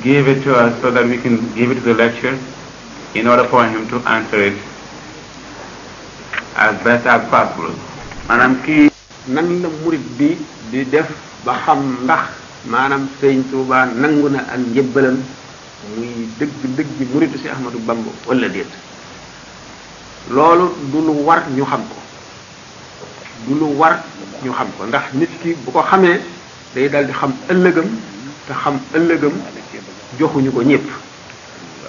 give it to us so that we can give it to the lecturer in order for him to answer it as best as possible. maanaam kii nan la murid bi di def ba xam ndax maanaam Sëriñ Tuubaa nangu na ak njëbbalam muy dëgg muridu si Ahmadu Bamba wala déet loolu du lu war ñu xam ko ndax nit ki bu ko xamee day dal di xam ëllëgam te xam ëllëgam joxuñu ko ñépp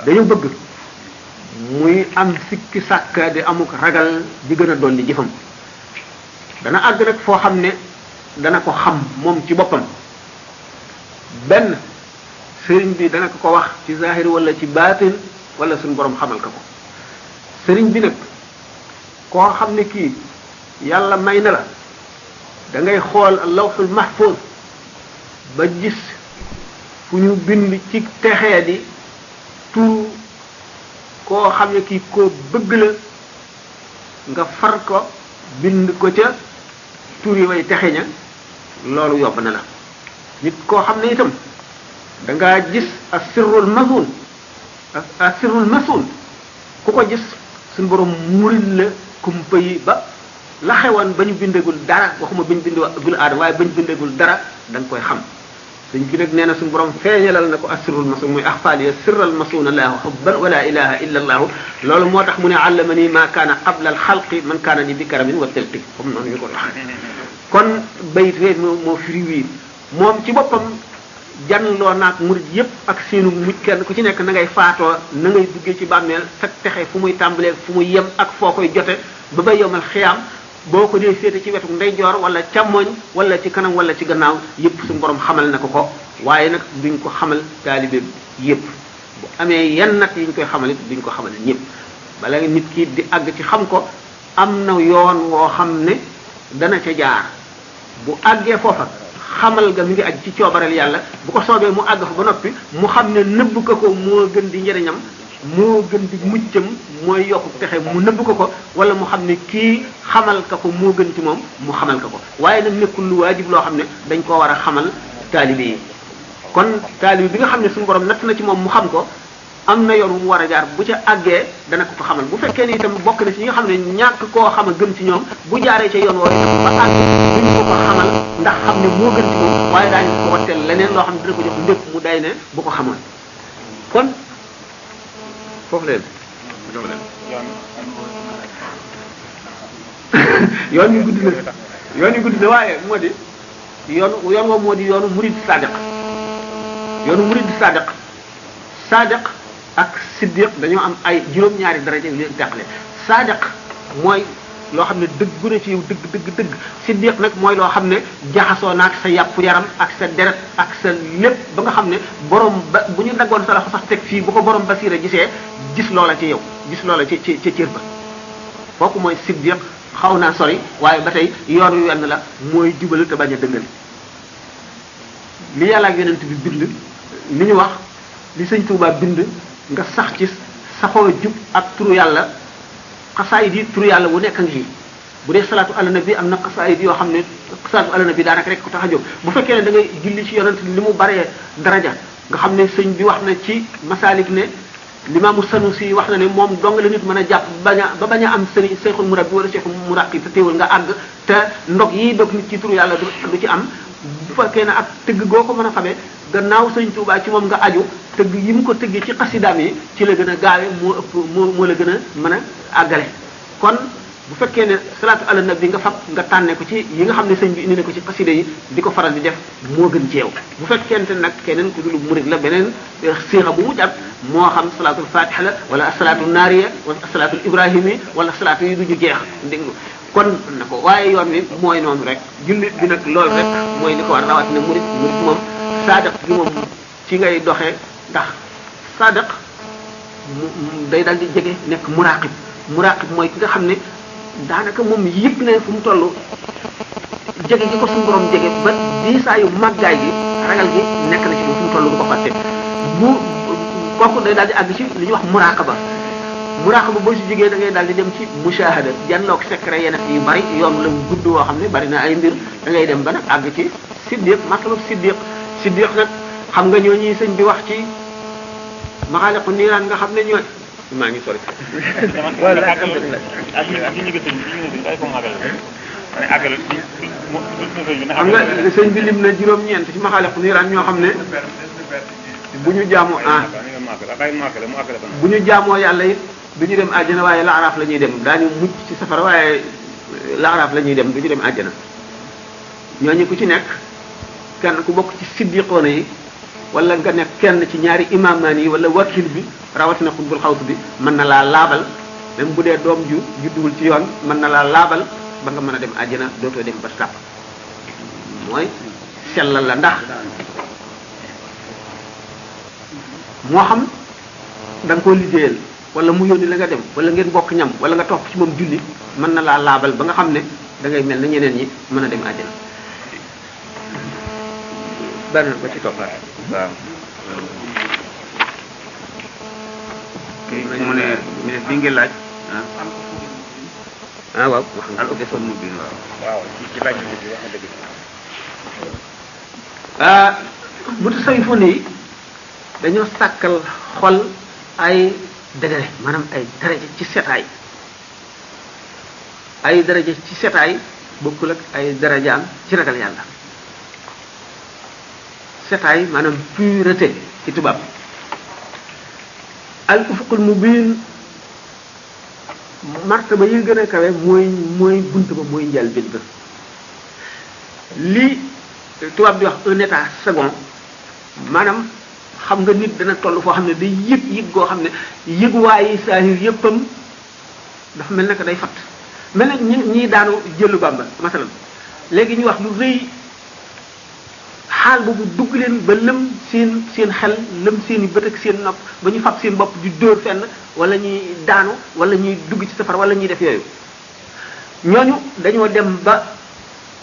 dañu bëgg muy am sikki sàkka di amuk ragal di gën a dolli jëfam dana àgg nag foo xam ne dana ko xam moom ci boppam benn sëriñ bi dana ko wax ci zahir wala ci baatin wala suñu borom xamal ko sëriñ bi nag koo xam ne kii yàlla may na la da ngay xool lawxul mahfuz ba gis fu ñu bind ci texee di tur koo xam ne kii koo bëgg la nga far ko bind ko ca tur yi way texe ña loolu yomb na la nit koo xam ne itam da ngaa gis asirrul masun asirrul masun ku ko gis suñu borom muril la kumpa yi ba la xewoon ba ñu bindagul dara waxuma ba ñu bindagul aadama waaye ba ñu bindagul dara da nga koy xam sëñ bi nag nee na suñu borom feeñalal na ko asirrul masun muy axfaaliya sirral masuna laahu xubban wala ilaha illa allahu loolu moo tax mu ne allamani ma kaana qabla al xalqi man kaana ni bi karamin wa telti comme noonu ñu ko wax kon bayit wee moo firi wii moom ci boppam janloo naak murid yépp ak seenu mujj kenn ku ci nekk na ngay faatoo na ngay duggee ci bàmmeel sa texe fu muy tàmbalee fu muy yem ak foo koy jote ba bay yowmal xiyaam boo ko dee féete ci wetu ndeyjoor wala càmmoñ wala ci kanam wala ci gannaaw yépp suñu borom xamal na ko waaye nag duñ ko xamal taalibe yépp bu amee yenn nag yi ñu koy xamal it duñ ko xamal ñépp bala nit ki di àgg ci xam ko am na yoon woo xam ne dana ca jaar bu àggee foofa xamal ga mi ngi aj ci coobareel yàlla bu ko soobee mu àgg fa ba noppi mu xam ne nëbb ko moo gën di njëriñam moo gën di muccam mooy yokku texe mu nëbb ko wala mu xam ne kii xamal ka ko moo gën ci moom mu xamal ka ko waaye nag nekkul lu waajib loo xam ne dañ koo war a xamal taalibe yi kon taalibe bi nga xam ne suñu borom natt na ci moom mu xam ko am na yoon wu mu war a jaar bu ca àggee dana ko xamal bu fekkee ni itam bokk na ci ñi nga xam ne ñàkk koo xam a gën ci ñoom bu jaaree ca yoon woo itam ba àgg duñ ko xamal ndax xam ne moo gën ci moom waaye daañu ko watteel leneen loo xam ne dina ko jox ndépp mu day ne bu ko xamoon kon foofu leen yoon yu gudd na yoon yu gudd na waaye moo di yoon woo moo di yoonu murid sadiq yoonu murid sadiq ak siddiq dañoo am ay juróom-ñaari daraja yu leen teqale sadiq mooy loo xam ne dëggu na ci yow dëgg siddiq nag mooy loo xam ne jaxasoo naak sa yàpp yaram ak sa deret ak sa lépp ba nga xam ne borom ba bu ñu daggoon sa loxo sax teg fii bu ko borom basiira gisee gis loola ci yow gis loola ci cër ba kooku mooy siddiq xaw naa sori waaye ba tey yoon wi wenn la mooy jubal te bañ a dëngal li yàlla ak yonent bi bind li ñu wax li sëñ Tuubaa bind nga sax ci saxoo jub ak turu yàlla xasaayid yi turu yàlla wu nekk ngi bu dee salaatu ala nabi am na xasaayid yoo xam ne salaatu ala nabi daanaka rek ko tax a jóg bu fekkee ne da ngay julli ci yonent li mu baree daraja nga xam ne sëñ bi wax na ci masaalik ne limaamu Sanusi wax na ne moom dong la nit mën a jàpp ba bañ a am sëriñ seexul murabbi wala seexul muraqi te teewul nga àgg te ndog yi dog nit ci turu yàlla du ci am bu fekkee ne ak tëgg goo ko mën a xamee gannaaw sëñ Tuubaa ci moom nga aju tëgg yi mu ko tëggee ci xasidaam yi ci la gën a gaawe moo la gën a mën a àggale kon bu fekkee ne salaatu ala nabi nga fab nga tànne ko ci yi nga xam ne sëñ bi indi na ko ci xasida yi di ko faral di def moo gën ci yow bu fekkente nag keneen ku dul murid la beneen siixa bu mu jàpp moo xam salaatul fatiha la wala asalaatu naariya wala asalaatul ibrahimi wala salaatu yi du ñu jeex déglu kon na ko waaye yoon wi mooy noonu rek jullit bi nag loolu rek mooy li ko war rawatina murid moom saadaq gi moom ci ngay doxee ndax saadaq day daal di jege nekk muraqib mooy ki nga xam ne daanaka moom yëpp ne fu mu toll jege gi ko suñu borom jege ba diisaayu màggaay gi ragal gi nekk na ci moom fu mu toll du ko fàtte bu kooku day daal di àgg ci li ñuy wax muraqaba boo si jógee da ngay daal di dem ci mushahada janloog secret yeneen yu bari yoon la gudd woo xam ne bari na ay mbir da ngay dem ba nag àgg ci siddiq martaba siddiq nag xam nga ñoo ñuy sëñ bi wax ci maxaaliqu niiraan nga xam ne ñooy maa ngi sori. xam nga sëñ bi lim na juróom-ñeent ci maxaaliqu niiraan ñoo xam ne bu ñu jaamoo bu ñu jaamoo yàlla it du ñu dem àjjana waaye laaraaf la ñuy dem daañu mucc ci safara waaye laaraaf la ñuy dem du ñu dem àjjana ñooñu ku ci nekk kenn ku bokk ci siddiqoona yi wala nga nekk kenn ci ñaari imaamaan yi wala wakil bi rawatina xutbul xaws bi mën na laa laabal même bu dee doom ju judduwul ci yoon mën na laa laabal ba nga mën a dem àjjana dootoo dem ba sàpp mooy sellal la ndax moo xam da nga koo liggéeyal wala mu yónni la nga dem wala ngeen bokk ñam wala nga topp ci moom julli mën na laa laabal ba nga xam ne da ngay mel na ñeneen ñi mën a dem àjjana benn ba ci toppaat waaw mu ne bi ngeen laaj waaw al defoon mu biin waaw ci laaj bi wax na dëgg mutasawwifoon yi dañoo sàkkal xol ay degré maanaam ay daraja ci setaay bokkul ak ay darajaam ci ragal yàlla setaay maanaam pureté ci tubaab al ufuqul mubin martaba yi gën a kawe mooy bunt ba mooy njëlbéen ba lii tubaab di wax un état second maanaam xam nga nit dana toll foo xam ne day yëg goo xam ne yëguwaayi saahir yëppam dafa mel naka day fatt mel na ñi daanu jëlu Bàmba masalan léegi ñu wax lu rëy xaal boobu dugg leen ba lëm seen xel lëm seen i bët ak seen nopp ba ñu fab seen bopp di dóor fenn wala ñuy daanu wala ñuy dugg ci safara wala ñuy def yooyu ñooñu dañoo dem ba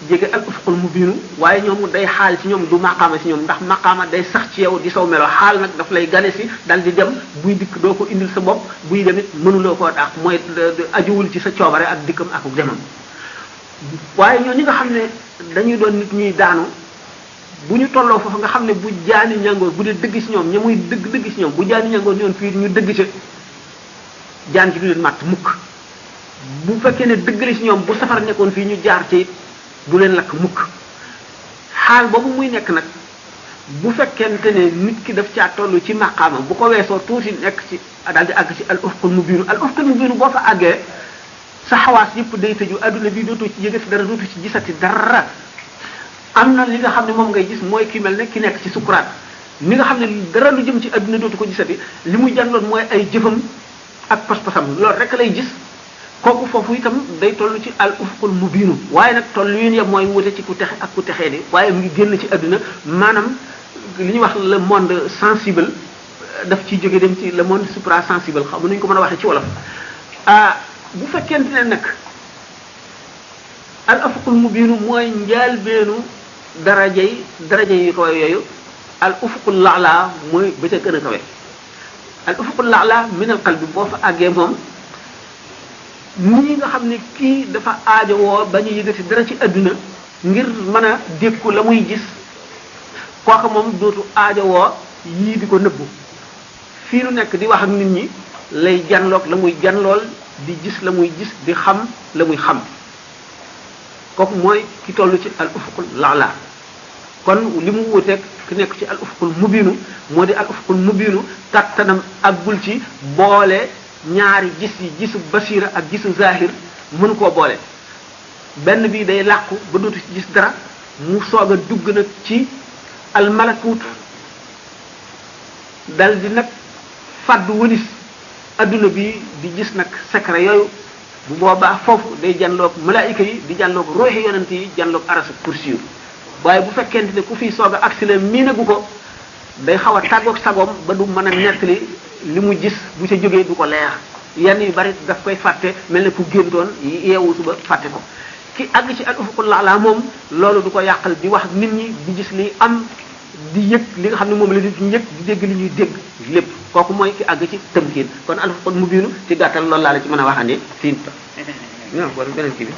jege al ufuqul mubinu waaye ñoom day xaal ci ñoom du maqaama ci ñoom ndax maqaama day sax ci yow di saw melo xaal nag daf lay gane si dal di dem buy dikk doo ko indil sa bopp buy demit mënuloo koo dàq mooy ajuwul ci sa coobare ak dikkam ak demam waaye ñoo ñi nga xam ne dañuy doon nit ñuy daanu bu ñu tolloo foofu nga xam ne bu jaani ñangoor bu dee dëgg ci ñoom ña muy dëgg ci ñoom bu jaani ñangoor ñoon fii ñu dëgg ca jaan ci du leen màtt mukk bu fekkee ne dëgg la ci ñoom bu safara nekkoon fii ñu jaar ci it du leen lakk mukk xaal boobu muy nekk nag bu fekkente ne nit ki daf caa toll ci maqaama bu ko weesoo tuuti nekk ci daal di àgg ci al ufqul mubiinu boo fa àggee sa xawaas yëpp day tëju adduna bi dootoo ci yëgati dara dootoo ci gisati dara am na li nga xam ne moom ngay gis mooy ki mel ne ki nekk ci sukuraat ni nga xam ne dara lu jëm ci adduna dootu ko gisati li muy jànloon mooy ay jëfam ak pas-pasam loolu rek lay gis kooku foofu itam day toll ci al ufqul mubiinu waaye nag toll yu ne mooy wute ci ku texe ak ku texee di waaye mu ngi génn ci adduna maanaam li ñuy wax le monde sensible daf ciy jóge dem ci le monde supra sensible xam nañu ko mën a waxee ci wolof bu fekkente ne nag al ufqul mubiinu mooy njaalbeenu daraja yi ko yooyu al ufqul la'la mooy ba ca gën a kawe al ufqul la'la min al qalbi boo fa àggee moom nii nga xam ne kii dafa aajowoo ba ñu yëgati dara ci adduna ngir mën a dékku la muy gis kooka moom dootu aajowoo yii di ko nëbbu fii nu nekk di wax ak nit ñi lay janloog la muy janlool di gis la muy gis di xam la muy xam kooku mooy ki toll ci al ufqul la'la kon li mu wuteeg ki nekk ci al ufqul mubiinu moo di al ufqul mubiinu kattanam aggul ci boole ñaari gis yi gisu basira ak gisu zahir mën koo boole benn bi day làqu ba dootu ci gis dara mu soog a dugg nag ci al malakut dal di nag fàddu wëlis adduna bi di gis nag secret yooyu bu boobaa foofu day janloog malaayika yi di janloog ruuxi yonent yi janloog aras ak kursi yu waaye bu fekkente ne ku fiy soog a agsi la miinagu ko day xaw a tàggoog sagoom ba du mën a nettali li mu gis bu ca jógee du ko leer yenn yu bari daf koy fàtte mel ne ku géntoon yeewu suba fàtte ko ki àgg ci al ufuqul la'la moom loolu du ko yàqal di wax nit ñi di gis li am di yëg li nga xam ne moom la nit ñi yëg di dégg li ñuy dégg lépp kooku mooy ki àgg ci tëmkiin kon al ufuqul mubiinu ci gàttal loolu laa la ci mën a waxandi fii non wala beneen kii bi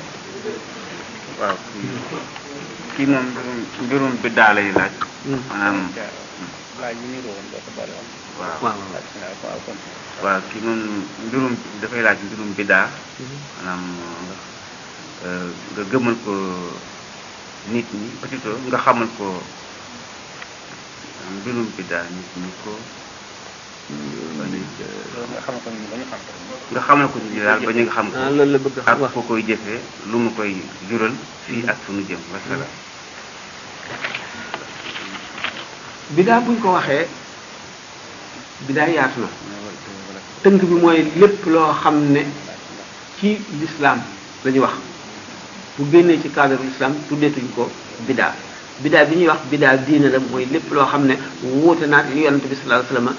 waaw kii moom mbirum biddaa lay laaj maanaam waaw kii moom mbirum dafay laaj mbirum biddaa maanaam nga gëmal ko nit ñi plutôt nga xamal ko mbirum biddaa nit ñi ko nga xamal ko nit ñi daal ba ñu nga xam ko loolu la bëgg ak foo koy jëfee lu mu koy jural fii ak fu nu jëm wasala bidaa buñ ko waxee bidaa yaatu na tënk bi mooy lépp loo xam ne ci l'islam la ñuy wax bu génnee ci cadre l'islam tuddeetuñ ko bidaa bidaa bi ñuy wax bidaa diine la mooy lépp loo xam ne wuute naat li yonent bi sallallahu alayhi wasallam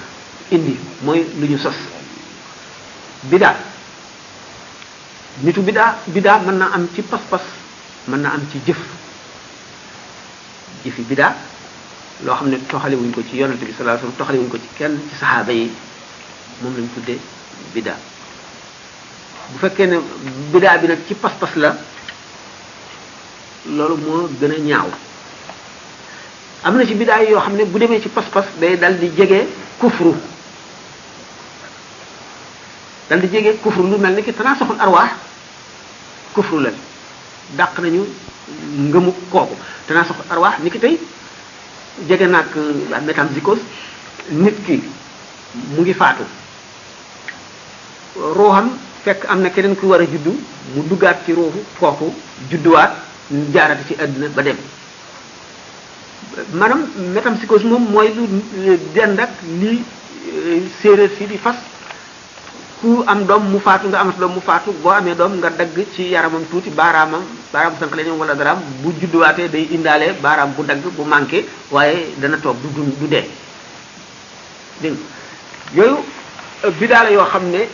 indi mooy lu ñu sos bidaa nitu bidaa mën na am ci pas-pas mën na am ci jëfi bidaa loo xam ne toxale wuñ ko ci yonent bi sallallahu alayhi wasallam toxale wuñ ko ci kenn ci saxaaba yi moom lañ tuddee bidaa bu fekkee ne bidaa bi nag ci pas-pas la loolu moo gën a ñaaw am na ci bidaa yoo xam ne bu demee ci pas-pas day dal di jege kufru lu mel ni ki tanaasaxul arwaax kufru la dàq nañu ngëmu kooku tanaasaxul arwaax ni ki tey jege nag la métempsychose nit ki mu ngi faatu ruuxam fekk am na keneen ku war a juddu mu duggaat ci ruuxu kooku judduwaat jaarati ci àdduna ba dem maanaam métempsychose moom mooy lu dend ak li séeréer si di fas ku am doom mu faatu nga amat doom mu faatu boo amee doom nga dagg ci yaramam tuuti baaraam sànq la ñoom wala daraam bu judduwaatee day indaale baaraam bu dagg bu manqué waaye dana toog du dee dégg yooyu bidaa la yoo xam ne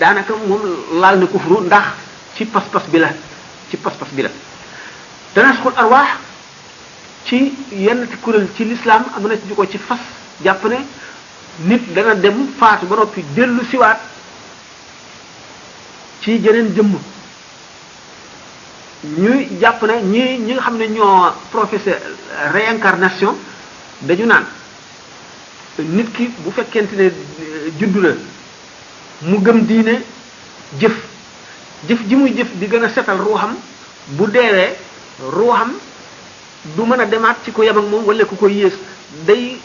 daanaka moom laal na kufru ndax ci pas-pas bi la tanasxul arwaax ci yenn kuréel ci l'islam am na ci ko ci fas jàpp ne nit dana dem faatu ba noppi dellu siwaat ci jeneen jëmm ñuy jàpp ne ñi nga xam ne ñoo professeur réincarnation dañu naan nit ki bu fekkente ne juddu na mu gëm diine jëf ji muy jëf di gën a setal ruuxam bu deewee ruuxam du mën a demaat ci ko yem ak moom wala ku ko yées day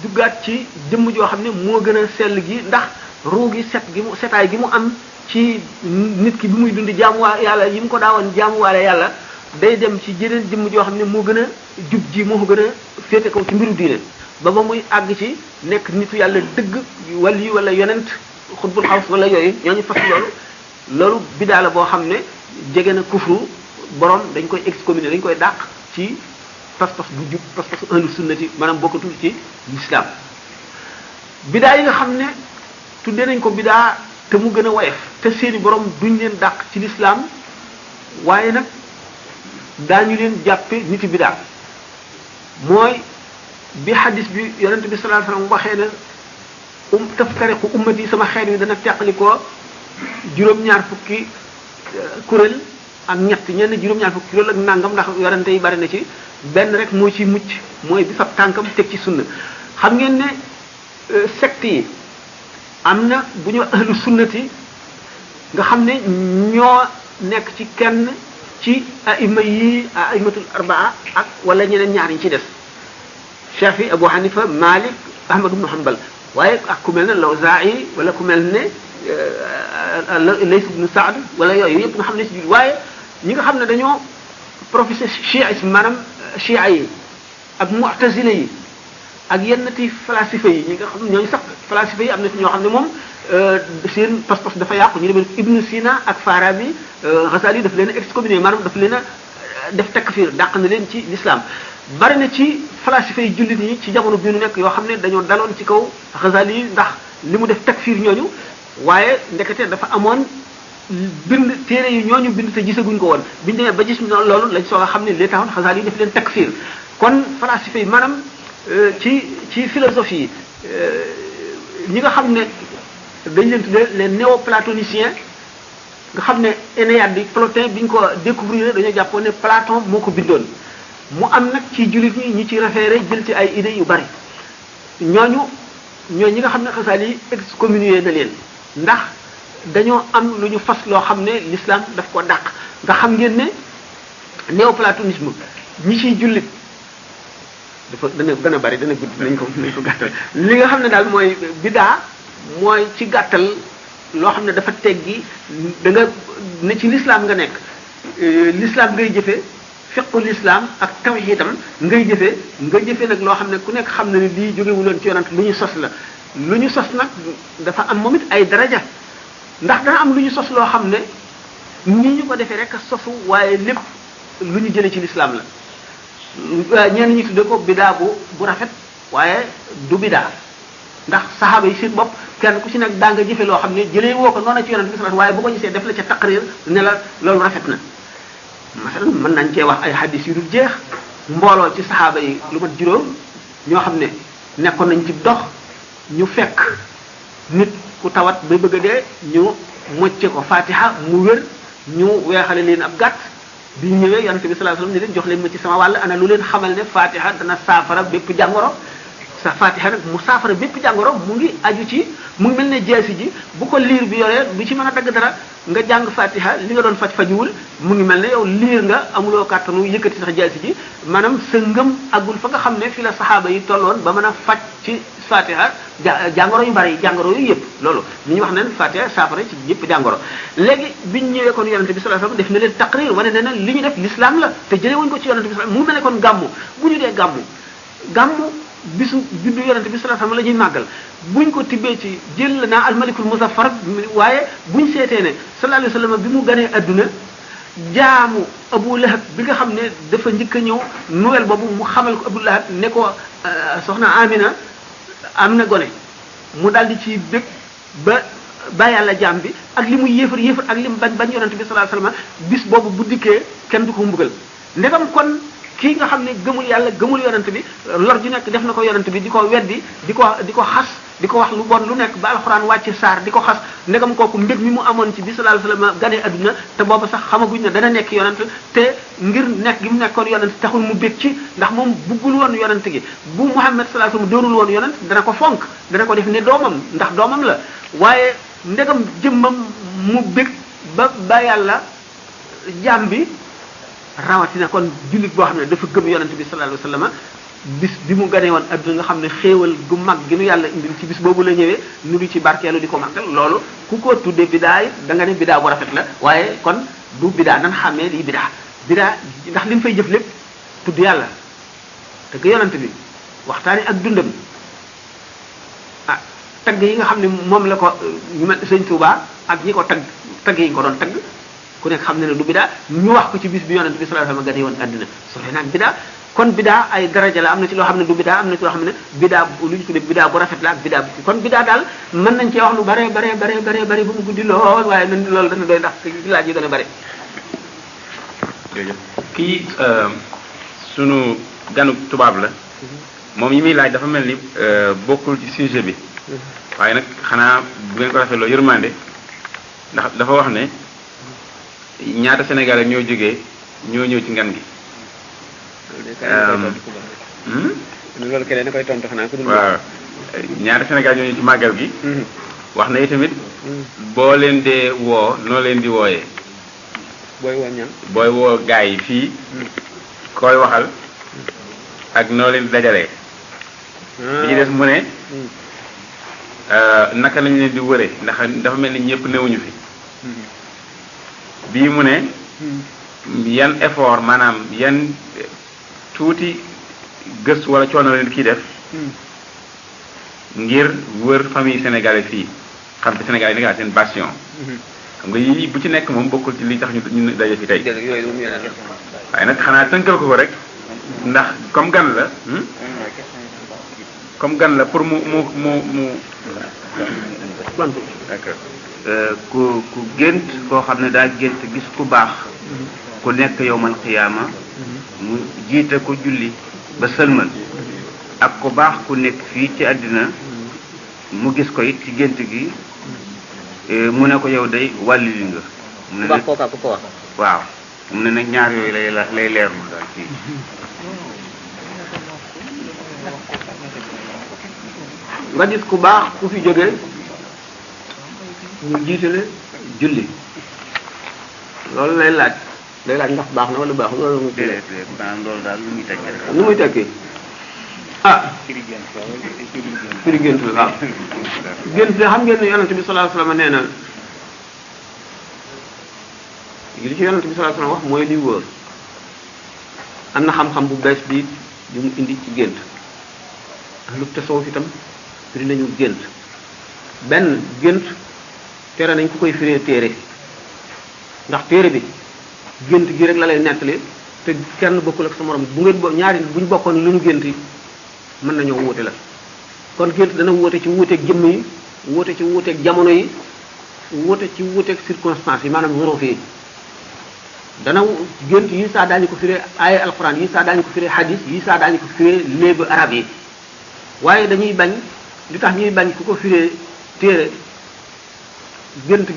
duggaat ci jëmm joo xam ne moo gën a sell gi ndax ruu gi set gi mu setaay gi mu am ci nit ki bi muy dund jaamuwaa yàlla yi mu ko daawoon jaamuwaale yàlla day dem ci jeneen jëmm joo xam ne moo gën a jub ji moo ko gën a féete kaw ci mbiru diine ba muy àgg ci nekk nitu yàlla dëgg wali wala yonent xutbul xaws wala yooyu ñooñu fas loolu bidaa la boo xam ne jege na kufru borom dañ koy excommunier dañ koy dàq ci pas-pas bu jub pas-pasu ahlu sunnati maanaam bokkatul ci l'islam bidaa yi nga xam ne tuddee nañ ko bidaa te mu gën a woyof te seeni borom duñ leen dàq ci l'islam waaye nag daañu leen jàppe niti bidaa mooy bi hadis bi yonent bi sallallahu alayhi wasallam waxee ne taftariqu ummati sama xeet wi dana teqalikoo juróom-ñaar fukki kuréel ak ñett ñenn juróom-ñaar fukki kuréel ak nangam ndax yonente yi bari na ci benn rek moo ci mucc mooy bi fab tànkam teg ci sunna xam ngeen ne secte yi am na bu ñu ahlu sunnati nga xam ne ñoo nekk ci kenn ci aima yi aimatul arbaa ak wala ñeneen ñaar yi ci des Shafi Abu Hanifa Malik Ahmad ibn Hanbal waaye ak ku mel ne Lawzaa'i wala ku mel ne Lays ibn Sa'd wala yooyu yëpp nga xam ne ci waaye ñi nga xam ne dañoo professé chiisme maanaam chia yi ak mu'tazila yi ak yennati falasifa yi ñi nga xam ne ñooñu sax falasifa yi am na ci ñoo xam ne moom seen pas-pas dafa yàqu ñu demee Ibn Sina ak Farabi Ghazali daf leen a excommunié maanaam daf leen a def takfir dàq na leen ci l'islam bari na ci falasifa yi jullit ñi ci jamono bi nu nekk yoo xam ne dañoo daloon ci kaw Ghazali yi ndax li mu def takfir ñooñu waaye ndekete dafa amoon bind téere yi ñooñu bind te gisaguñ ko woon biñ demee ba gis loolu lañ soog a xam ne li taxoon Ghazali yi def leen takfir kon falasifa yi maanaam ci philosophie ñi nga xam ne dañ leen tuddee les néoplatoniciens nga xam ne Énéade bi Plotin bi ñu ko découvrir dañoo jàppoon ne Platon moo ko bindoon mu am nag ci jullit ñi ci référé jël ci ay idées yu bari ñooñu ñi nga xam ne Ghazali yi excommunié na leen ndax dañoo am lu ñu fas loo xam ne l'islam daf ko dàq nga xam ngeen ne néoplatonisme ñi ciy jullit dafa dana bari dana gudd nañ ko gàttal li nga xam ne daal mooy bidaa mooy ci gàttal loo xam ne dafa teggi da nga ne ci l'islam nga nekk l'islam ngay jëfe fiqu l'islam ak tawhidam ngay jëfe nag loo xam ne ku nekk xam na ne lii jógewuloon ci yonent lu ñu sos la lu ñu sos nag dafa am moom it ay daraja ndax dana am lu ñu sos loo xam ne ni ñu ko defee rek sosu waaye lépp lu ñu jëlee ci l'islam la ñenn ñi tudde ko bidaa bu rafet waaye du bidaa ndax saxaaba yi seen bopp kenn ku ci nekk daa nga jëfe loo xam ne jëlee woo ko noonu ci yonent bi sallallahu waaye bu ko gisee def la ca taqrir ne la loolu rafet na masalan mën nañ cee wax ay hadis yu dul jeex mbooloo ci saxaaba yi lu mat juróom ñoo xam ne nekkoon nañ ci dox ñu fekk nit ku tawat ba bëgg a dee ñu mocce ko fatiha mu wér ñu weexale leen ab gàtt bi ñu ñëwee yonent bi sallallahu alayhi wasallam ne leen jox leen ma ci sama wàll ana lu leen xamal ne fatiha dana saafara bépp jàngoro sa fatiha nag mu saafara bépp jàngoro mu ngi aju ci mu ngi mel ne jeesi ji bu ko liir bi yoree du ci mën a dagg dara nga jàng fatiha li nga doon fajuwul mu ngi mel ne yow liir nga amuloo kàttanu yëkkati sax jeesi ji maanaam sa ngëm agul fa nga xam ne fi la saxaaba yi tolloon ba mën a faj ci fatiha jàngoro yu bari jàngoro yu yëpp loolu ni ñu wax ne fatiha saafara ci yëpp jàngoro léegi biñ ñëwee kon yonente bi sallallahu alayhi wasallam def na leen taqrir wane ne na li ñu def l'islam la te jëlee wuñ ko ci yonente bi mu mel ne kon gàmmu bu ñu dee gàmmu bisu juddu yonente bi sallallahu alayhi wasallam la ñuy màggal buñ ko tibbee ci jël naa almalikul muzaffar waaye buñ seetee ne sallallahu alayhi wasallam bi mu ganee adduna jaamu Abu Lahab bi nga xam ne dafa njëkk a ñëw Noël boobu mu xamal ko Abu Lahab ne ko soxna Amina am na gone mu daldi ci bëgg ba yàlla jaam bi ak li muy yéefar ak li mu bañ yonente bi sallallahu alayhi wasallam bis boobu bu dikkee kenn du ko mbugal ndegam kon kii nga xam ne gëmul yàlla gëmul yonent bi lor ju nekk def na ko yonent bi di ko weddi di ko xas di ko wax lu bon lu nekk ba alxuraan wàcce saar di ko xas ndegam kooku mbég mi mu amoon ci bi sallallahu alayhi wasallam gane adduna te booba sax xamaguñ ne dana nekk yonent te ngir nekk gi mu nekkoon yonent taxul mu bég ci ndax moom buggul woon yonent gi bu Muhammad sallallahu alayhi wasallam doonul woon yonent dana ko fonk dana ko def ne doomam ndax doomam la waaye ndegam jëmmam mu bég ba yàlla jaam bi rawatina kon jullit boo xam ne dafa gëm yonent bi sallallahu alayhi wasallam bis bi mu ganee woon adduna nga xam ne xéewal gu mag gi nu yàlla indil ci bis boobu la ñëwee nu ngi ci barkeelu di ko màggal loolu ku ko tuddee bidaa yi da nga ne bidaa bu rafet la waaye kon du bidaa nan xàmmee lii bidaa ndax li mu fay jëf lépp tudd yàlla te ga yonante bi waxtaani ak dundam ah tagg yi nga xam ne moom la ko ñu mel sëñ Touba ak ñi ko tagg yi ñu ko doon tagg ku nekk xam ne ne du bidaa ñu wax ko ci bis bi yonante bi sallallahu alayhi wasallam ganee woon adduna sore naan bidaa kon bidaa ay daraja la am na ci loo xam ne du bidaa am na ci loo xam ne bidaa lu ñu tuddee bidaa bu rafet la ak bidaa bu kon bidaa daal mën nañ cee wax lu bare ba mu guddi lool waaye nan loolu dana doy ndax laaj yi dana bare. kii sunu ganu tubaab la moom yi muy laaj dafa mel ni bokkul ci sujet bi waaye nag xanaa bu ngeen ko rafetloo yërmande ndax dafa wax ne ñaata Sénégalais ñoo jógee ñoo ñëw ci ngan gi. loolu keneen da koy tontu xanaa ko dul waaw ñaari Sénégal ñooñu ci màggal gi wax na itamit boo leen dee woo noo leen di wooyee booy woo gaa yi fii koy waxal ak noo leen di dajalee bi ci des mu ne naka lañu leen di wëre ndax dafa mel ni ñëpp newuñu fi bii mu ne yan effort maanaam yan tuuti gëstu wala coono leen kii def ngir wër famille sénégalais fii xam te sénégalais yi nga seen passion xam nga yii bu ci nekk moom bokkul ci li tax ñu daje fi tey waaye nag xanaa tënkal ko rek ndax comme gan la pour mu d'accord ku gént koo xam ne daa gént gis ku baax ku nekk yowmal xiyaama mu jiite ko julli ba sëlmal ak ku baax ku nekk fii ci àddina mu gis ko it ci gént gi mu ne ko yow day wàllu li nga mu ne nag waaw mu ne nag ñaar yooyu lay leerlu daal fii nga gis ku baax ku fi jóge mu jiitale julli loolu lay laaj ndax baax na wala baaxul loolu mu déedéet maanaam loolu daal lu muy tekki rek lu muy tekki firi gént la waaw gént xam ngeen ne yonente bi sallallahu alayhi wasallam nee na li ci yonente bi sallallahu alayhi wasallam wax mooy li wóor am na xam-xam bu bees bi mu indi ci gént lu tasawuf itam firi nañu gént benn gént tere nañ ku koy firee téere ndax téere bi gént gi rek la lay nettali te kenn bokkul ak sa morom bu ngeen ñaari bu ñu bokkoon lu ñu gént mën nañoo wuute la kon gént dana wuute ci wuuteeg jëmm yi wuute ci wuuteeg jamono yi wuute ci wuuteeg circonstances yi maanaam zorof yi dana gént yi saa daañu ko firee aaya alquran yi saa daañu ko firee hadis yi saa daañu ko firee léebu arab yi waaye dañuy bañ li tax ñuy bañ ku ko firee téere gént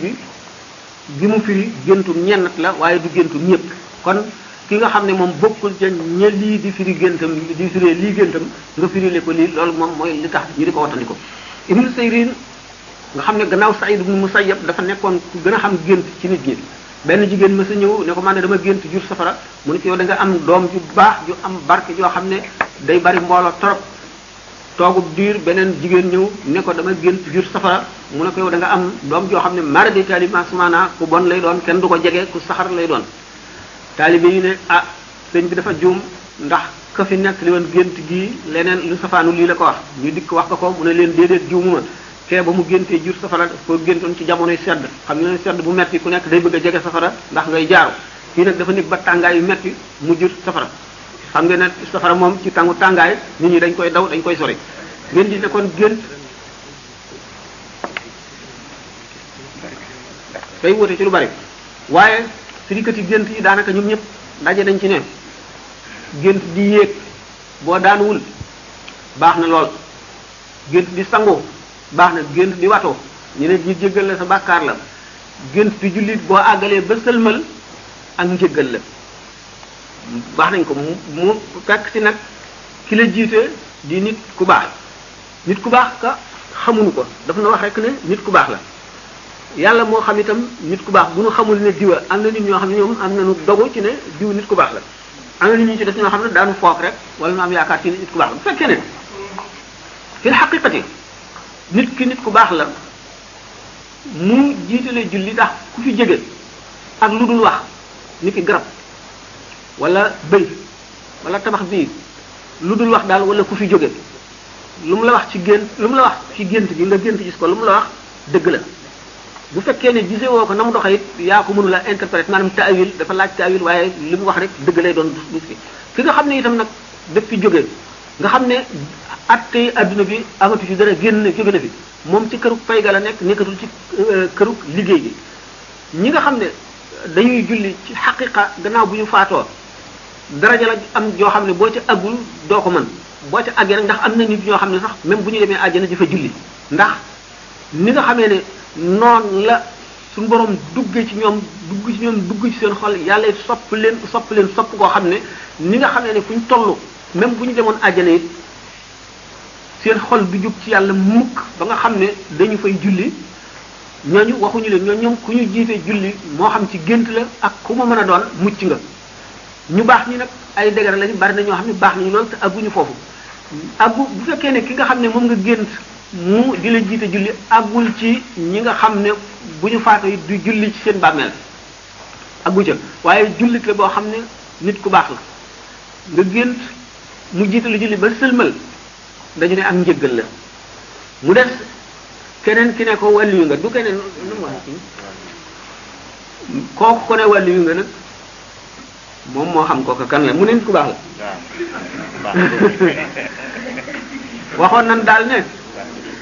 gi mu firi géntu ñennat la waaye du géntu ñëpp kon ki nga xam ne moom bokkul ca ña lii di firi géntam di firee lii géntam nga firile ko lii loolu moom mooy li tax ñu di ko wattandiko Ibnu Sayrin nga xam ne gannaaw Saïd ibn Musayyab dafa nekkoon ku gën a xam gént ci nit ñi benn jigéen ma sa ñëw ne ko man ne dama gént jur safara mu ne ko yow da nga am doom ju baax ju am barke joo xam ne day bari mbooloo torop toogub diir beneen jigéen ñëw ne ko dama gént jur safara mu ne ko yow da nga am doom joo xam ne mara de taalib asmaana ku bon lay doon kenn du ko jege ku saxar lay doon taalibe yi ne ah sëñ bi dafa juum ndax ka fi nekk li woon gént gii leneen lu safaanu lii la ko wax ñu dikk wax ko mu ne leen déedéet juumuma te ba mu géntee jur safara ko géntoon ci jamonoy sedd xam ne sedd bu metti ku nekk day bëgg a jege safara ndax ngay jaaru fii nag dafa nekk ba tàngaay yu metti mu jur safara xam nga ne safara moom ci tàngu tàngaay nit ñi dañ koy daw dañ koy sori ngeen di ne kon gént day wute ci lu bari waaye firikati gént yi daanaka ñoom ñëpp daje nañ ci ne gént di yéeg boo daanuwul baax na lool gént di sangu baax na gént di watoo ñu ne ñi jéggal la sa bàkkaar la gént di jullit boo àggalee ba sëlmal ak njéggal la baax nañ ko mu fekk ci nag ki la jiite di nit ku baax nit ku baax ka xamuñu ko dafa na wax rek ne nit ku baax la yàlla moo xam itam nit ku baax bu ñu xamul ne diwa am na nit ñoo xam ne ñoom am nañu dogu ci ne diw nit ku baax la am na nit ñi ci def ñoo xam ne daanu foog rek wala ñu am yaakaar ci nit ku baax la bu fekkee ne fil xaqiqati nit ku baax la mu jiitale julli ndax ku fi jóge ak lu dul wax ni ki garab wala bëy wala tabax bii lu dul wax daal wala ku fi jóge lu mu la wax ci gént lu mu la wax ci gént gi nga gént gis ko lu mu la wax dëgg la bu fekkee ne gisee woo ko na mu doxee it yaa ko mënula interpréter maanaam taawil dafa laaj taawil waaye li mu wax rek dëgg lay doon du fi nga xam ne itam nag daf fi jóge nga xam ne attey adduna bi amatu fi dara jóge na fi moom ci këru fay ga la nekkatul ci këru liggéey gi ñi nga xam ne dañuy julli ci xaqiqa gannaaw bu ñu faatoo daraja la am joo xam ne boo ca àggul doo ko mën boo ca àggee nag ndax am na nit ñoo xam ne sax même bu ñu demee àjjana di fa julli ndax ni nga xamee ne noonu la suñu borom dugg ci ñoom dugg ci seen xol yàlla sopp leen sopp koo xam ne ni nga xamee ne fu ñu toll même bu ñu demoon àjjana it seen xol du jóg ci yàlla mukk ba nga xam ne dañu fay julli ñooñu waxuñu leen ñoom ku ñu jiite julli moo xam ci gént la ak ku ma mën a doon mucc nga ñu baax ñi nag ay dégare lañu bari na ñoo xam ne baax nañu lool te agguñu foofu aggu bu fekkee ne ki nga xam ne moom nga gént mu di la jiite julli aggul ci ñi nga xam ne bu ñu faatoo it du julli ci seen bàmmeel aggu ca waaye jullit la boo xam ne nit ku baax la nga gént mu jiite la julli ba sëlmal dañu ne ak njëggal la mu des keneen ki ne ko wàlliyu nga du keneen nu mu wax kooku ko ne wàlliyu nga nag moom moo xam kooku kan la mu ne nit ku baax la waxoon nan daal ne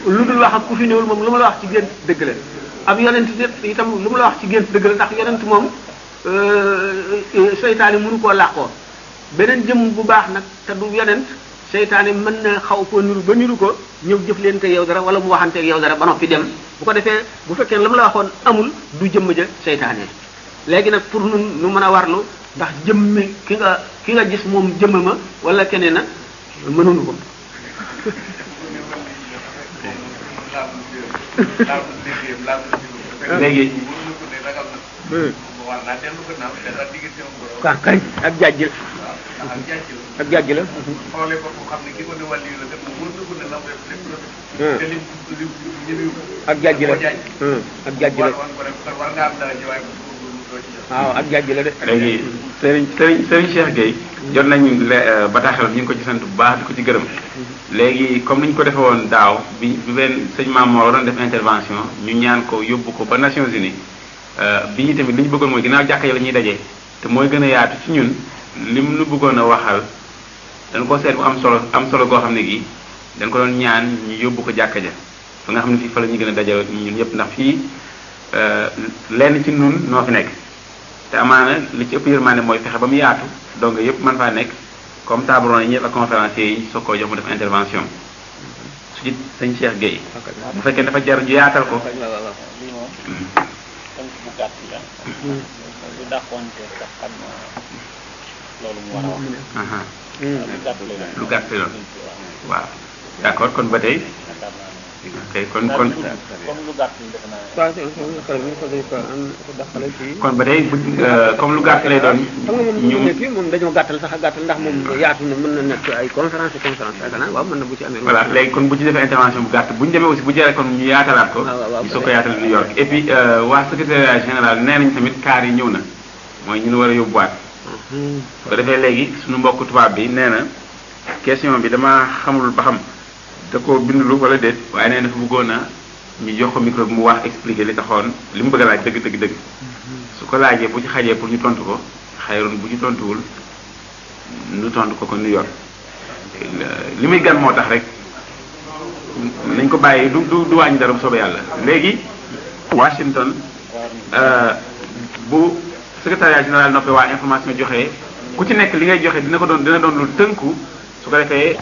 lu dul wax ak ku fi ñëwul moom lu ma la wax ci gént dëgg la ab yonent itam lu ma la wax ci gént dëgg la ndax yonent moom seytaane mënu koo làqoo beneen jëm bu baax nag te du yonent seytaane mën na xaw koo niru ba niru ko ñëw jëf leen te yow dara wala mu waxanteeg yow dara ba noppi dem bu ko defee bu fekkee la mu la waxoon amul du jëmm ja seytaane léegi nag pour nu mën a warlu ndax jëmmi ki nga gis moom jëmm ma wala keneen na mënuñu ko léegi kañ ak jàjj la ak jàjj la ak jàjj la ak jàjj la waaw ak jàjj la de léegi Serigne Cheikh Gueye jot nañu bataaxal ñu ngi ko ci sant bu baax di ko ci gërëm léegi comme ni ñu ko defee woon daaw bi benn sëñ Maam Mor doon def intervention ñu ñaan ko yóbbu ko ba Nations Unies bi ñu tamit li ñu bëggoon mooy ginnaaw jàkka yi la ñuy dajee te mooy gën a yaatu ci ñun lim nu bëggoon a waxal dañ ko seet bu am solo goo xam ne gi dañ ko doon ñaan ñu yóbbu ko jàkka ja fa nga xam ne fii fa la ñuy gën a daje ñun ñëpp ndax fii lenn ci nun noo fi nekk te amaana li ci ëpp yërmande mooy fexe ba mu yaatu donc yëpp mën faa nekk comme table yi ñëpp ak conférenciers yi soo ko jox mu def intervention su ci sëñ Cheikh Gueye bu fekkee dafa jar ñu yaatal ko lu gàtt loolu waaw d'accord kon ba tey ok kon ba tey comme lu gàtt lay doon. xam nga moom dañoo gàttal sax a gàttal ndax moom yaatu na mën na nekk ay conférence yaakaar waaw mën na bu ci amee. voilà léegi kon bu ci defee intervention bu gàtt bu ñu demee aussi bu jëree kon ñu yaatalaat ko. ñu soog ko yaatal New York et puis waa secrétariat général nee nañ tamit kaar yi ñëw na mooy ñu war a yóbbuwaat. su ko defee léegi suñu mbokk tubaab bi nee na question bi dama xamul ba xam. da ko bindulu wala déet waaye nee dafa bëggoon a ñu jox ko micro bi mu wax expliquer li taxoon li mu bëgg a laaj dëgg su ko laajee bu ci xajee pour ñu tontu ko xayroon bu ci tontuwul ñu tontu ko New York li muy gan moo tax rek nañ ko bàyyi du wàññi dara bu soobee yàlla léegi Washington bu secrétariat général noppee waa information joxe ku ci nekk li ngay joxe dina doon lu tënku su ko defee.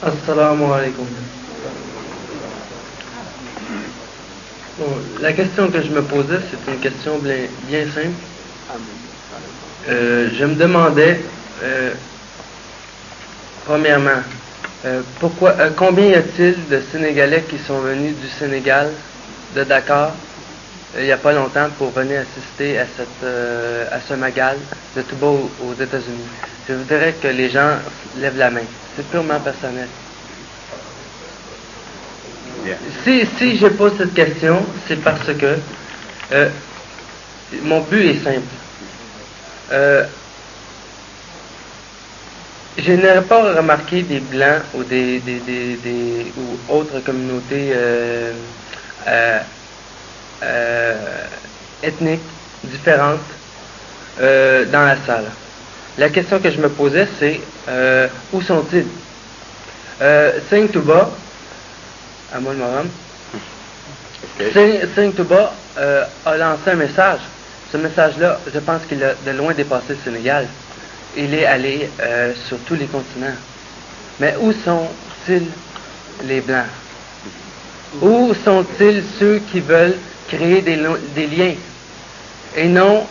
Assalamu alaikum. Bon, la question que je me posais, c'est une question bien simple. Je me demandais, premièrement, combien y a-t-il de Sénégalais qui sont venus du Sénégal, de Dakar, il n'y a pas longtemps pour venir assister à ce magal de Touba aux États-Unis. Je voudrais que les gens lèvent la main. C'est purement personnel. Yeah. Si je pose cette question, c'est parce que mon but est simple. Je n'aurais pas remarqué des Blancs ou ou autres communautés ethniques différentes dans la salle. La question que je me posais, c'est où sont-ils? Singh Touba, à moi le Moram, Singh Touba a lancé un message. Ce message-là, je pense qu'il a de loin dépassé le Sénégal. Il est allé sur tous les continents. Mais où sont-ils les Blancs? Où sont-ils ceux qui veulent créer des liens et non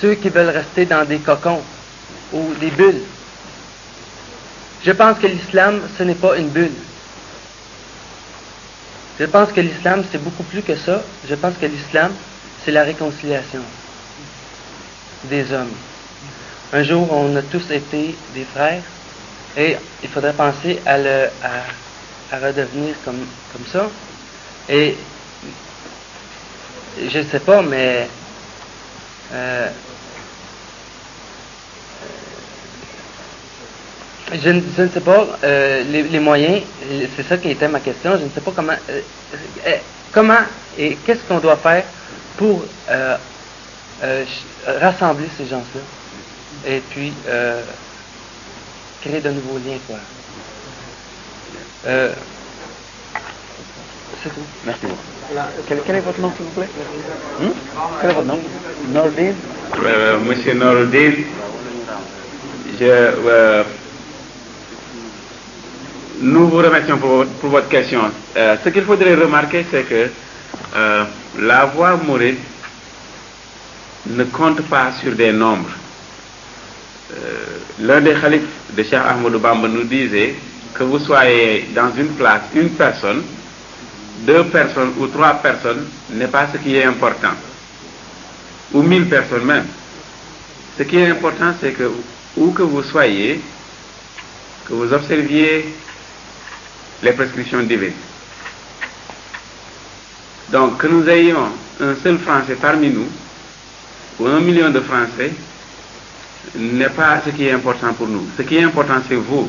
ceux qui veulent rester dans des cocons ou des bulles? Je pense que l'islam, ce n'est pas une bulle. Je pense que l'islam, c'est beaucoup plus que ça. Je pense que l'islam, c'est la réconciliation des hommes. Un jour, on a tous été des frères et il faudrait penser à redevenir comme ça. Et je ne sais pas, mais je ne sais pas les moyens. C'est ça qui était ma question. Je ne sais pas comment et qu'est-ce qu'on doit faire pour rassembler ces gens-là et puis créer de nouveaux liens, quoi. C'est tout. Merci beaucoup. Quel est votre nom, s'il vous plaît? Quel est votre nom? Nourdine? Monsieur Nourdine, nous vous remercions pour votre question. Ce qu'il faudrait remarquer, c'est que la voie mouride ne compte pas sur des nombres. L'un des khalifes de Cheikh Ahmadou Bamba nous disait que vous soyez dans une place, une personne, 2 personnes ou 3 personnes n'est pas ce qui est important, ou 1000 personnes même. Ce qui est important, c'est que où que vous soyez, que vous observiez les prescriptions divines. Donc, que nous ayons un seul Français parmi nous, ou 1 million de Français, n'est pas ce qui est important pour nous. Ce qui est important, c'est vous,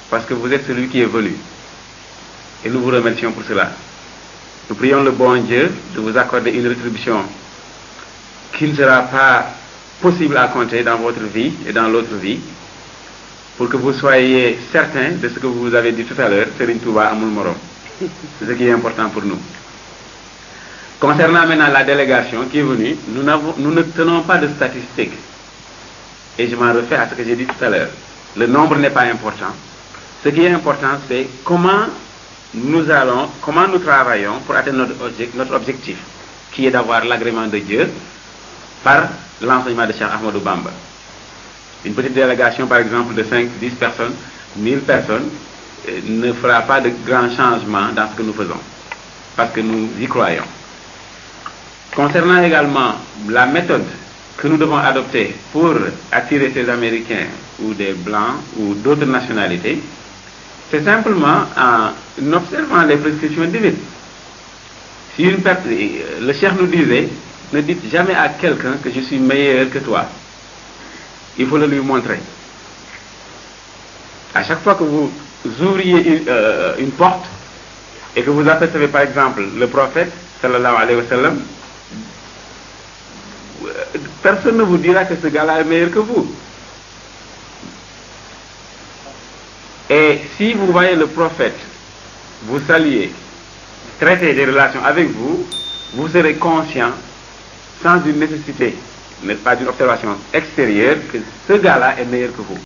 parce que vous êtes celui qui est venu. Et nous vous remercions pour cela. Nous prions le bon Dieu de vous accorder une rétribution qui ne sera pas possible à compter dans votre vie et dans l'autre vie, pour que vous soyez certains de ce que vous avez dit tout à l'heure, Serigne Touba Amul Morom. C'est ce qui est important pour nous. Concernant maintenant la délégation qui est venue, nous ne tenons pas de statistiques. Et je m'en refais à ce que j'ai dit tout à l'heure. Le nombre n'est pas important. Ce qui est important, c'est comment nous travaillons pour atteindre notre objectif, qui est d'avoir l'agrément de Dieu par l'enseignement de Cheikh Ahmadou Bamba. Une petite délégation, par exemple, de 5, 10 personnes, 1000 personnes, ne fera pas de grands changements dans ce que nous faisons, parce que nous y croyons. Concernant également la méthode que nous devons adopter pour attirer ces Américains ou des Blancs ou d'autres nationalités, c'est simplement en observant les prescriptions divines. Si le Cheikh nous disait, ne dites jamais à quelqu'un que je suis meilleur que toi. Il faut le lui montrer. À chaque fois que vous ouvriez une porte et que vous apercevez par exemple le prophète, sallallahu alayhi wa sallam, personne ne vous dira que ce gars-là est meilleur que vous. Et si vous voyez le prophète vous saluer, traiter des relations avec vous, vous serez conscient, sans une nécessité, n'est pas d'une observation extérieure, que ce gars-là est meilleur que vous.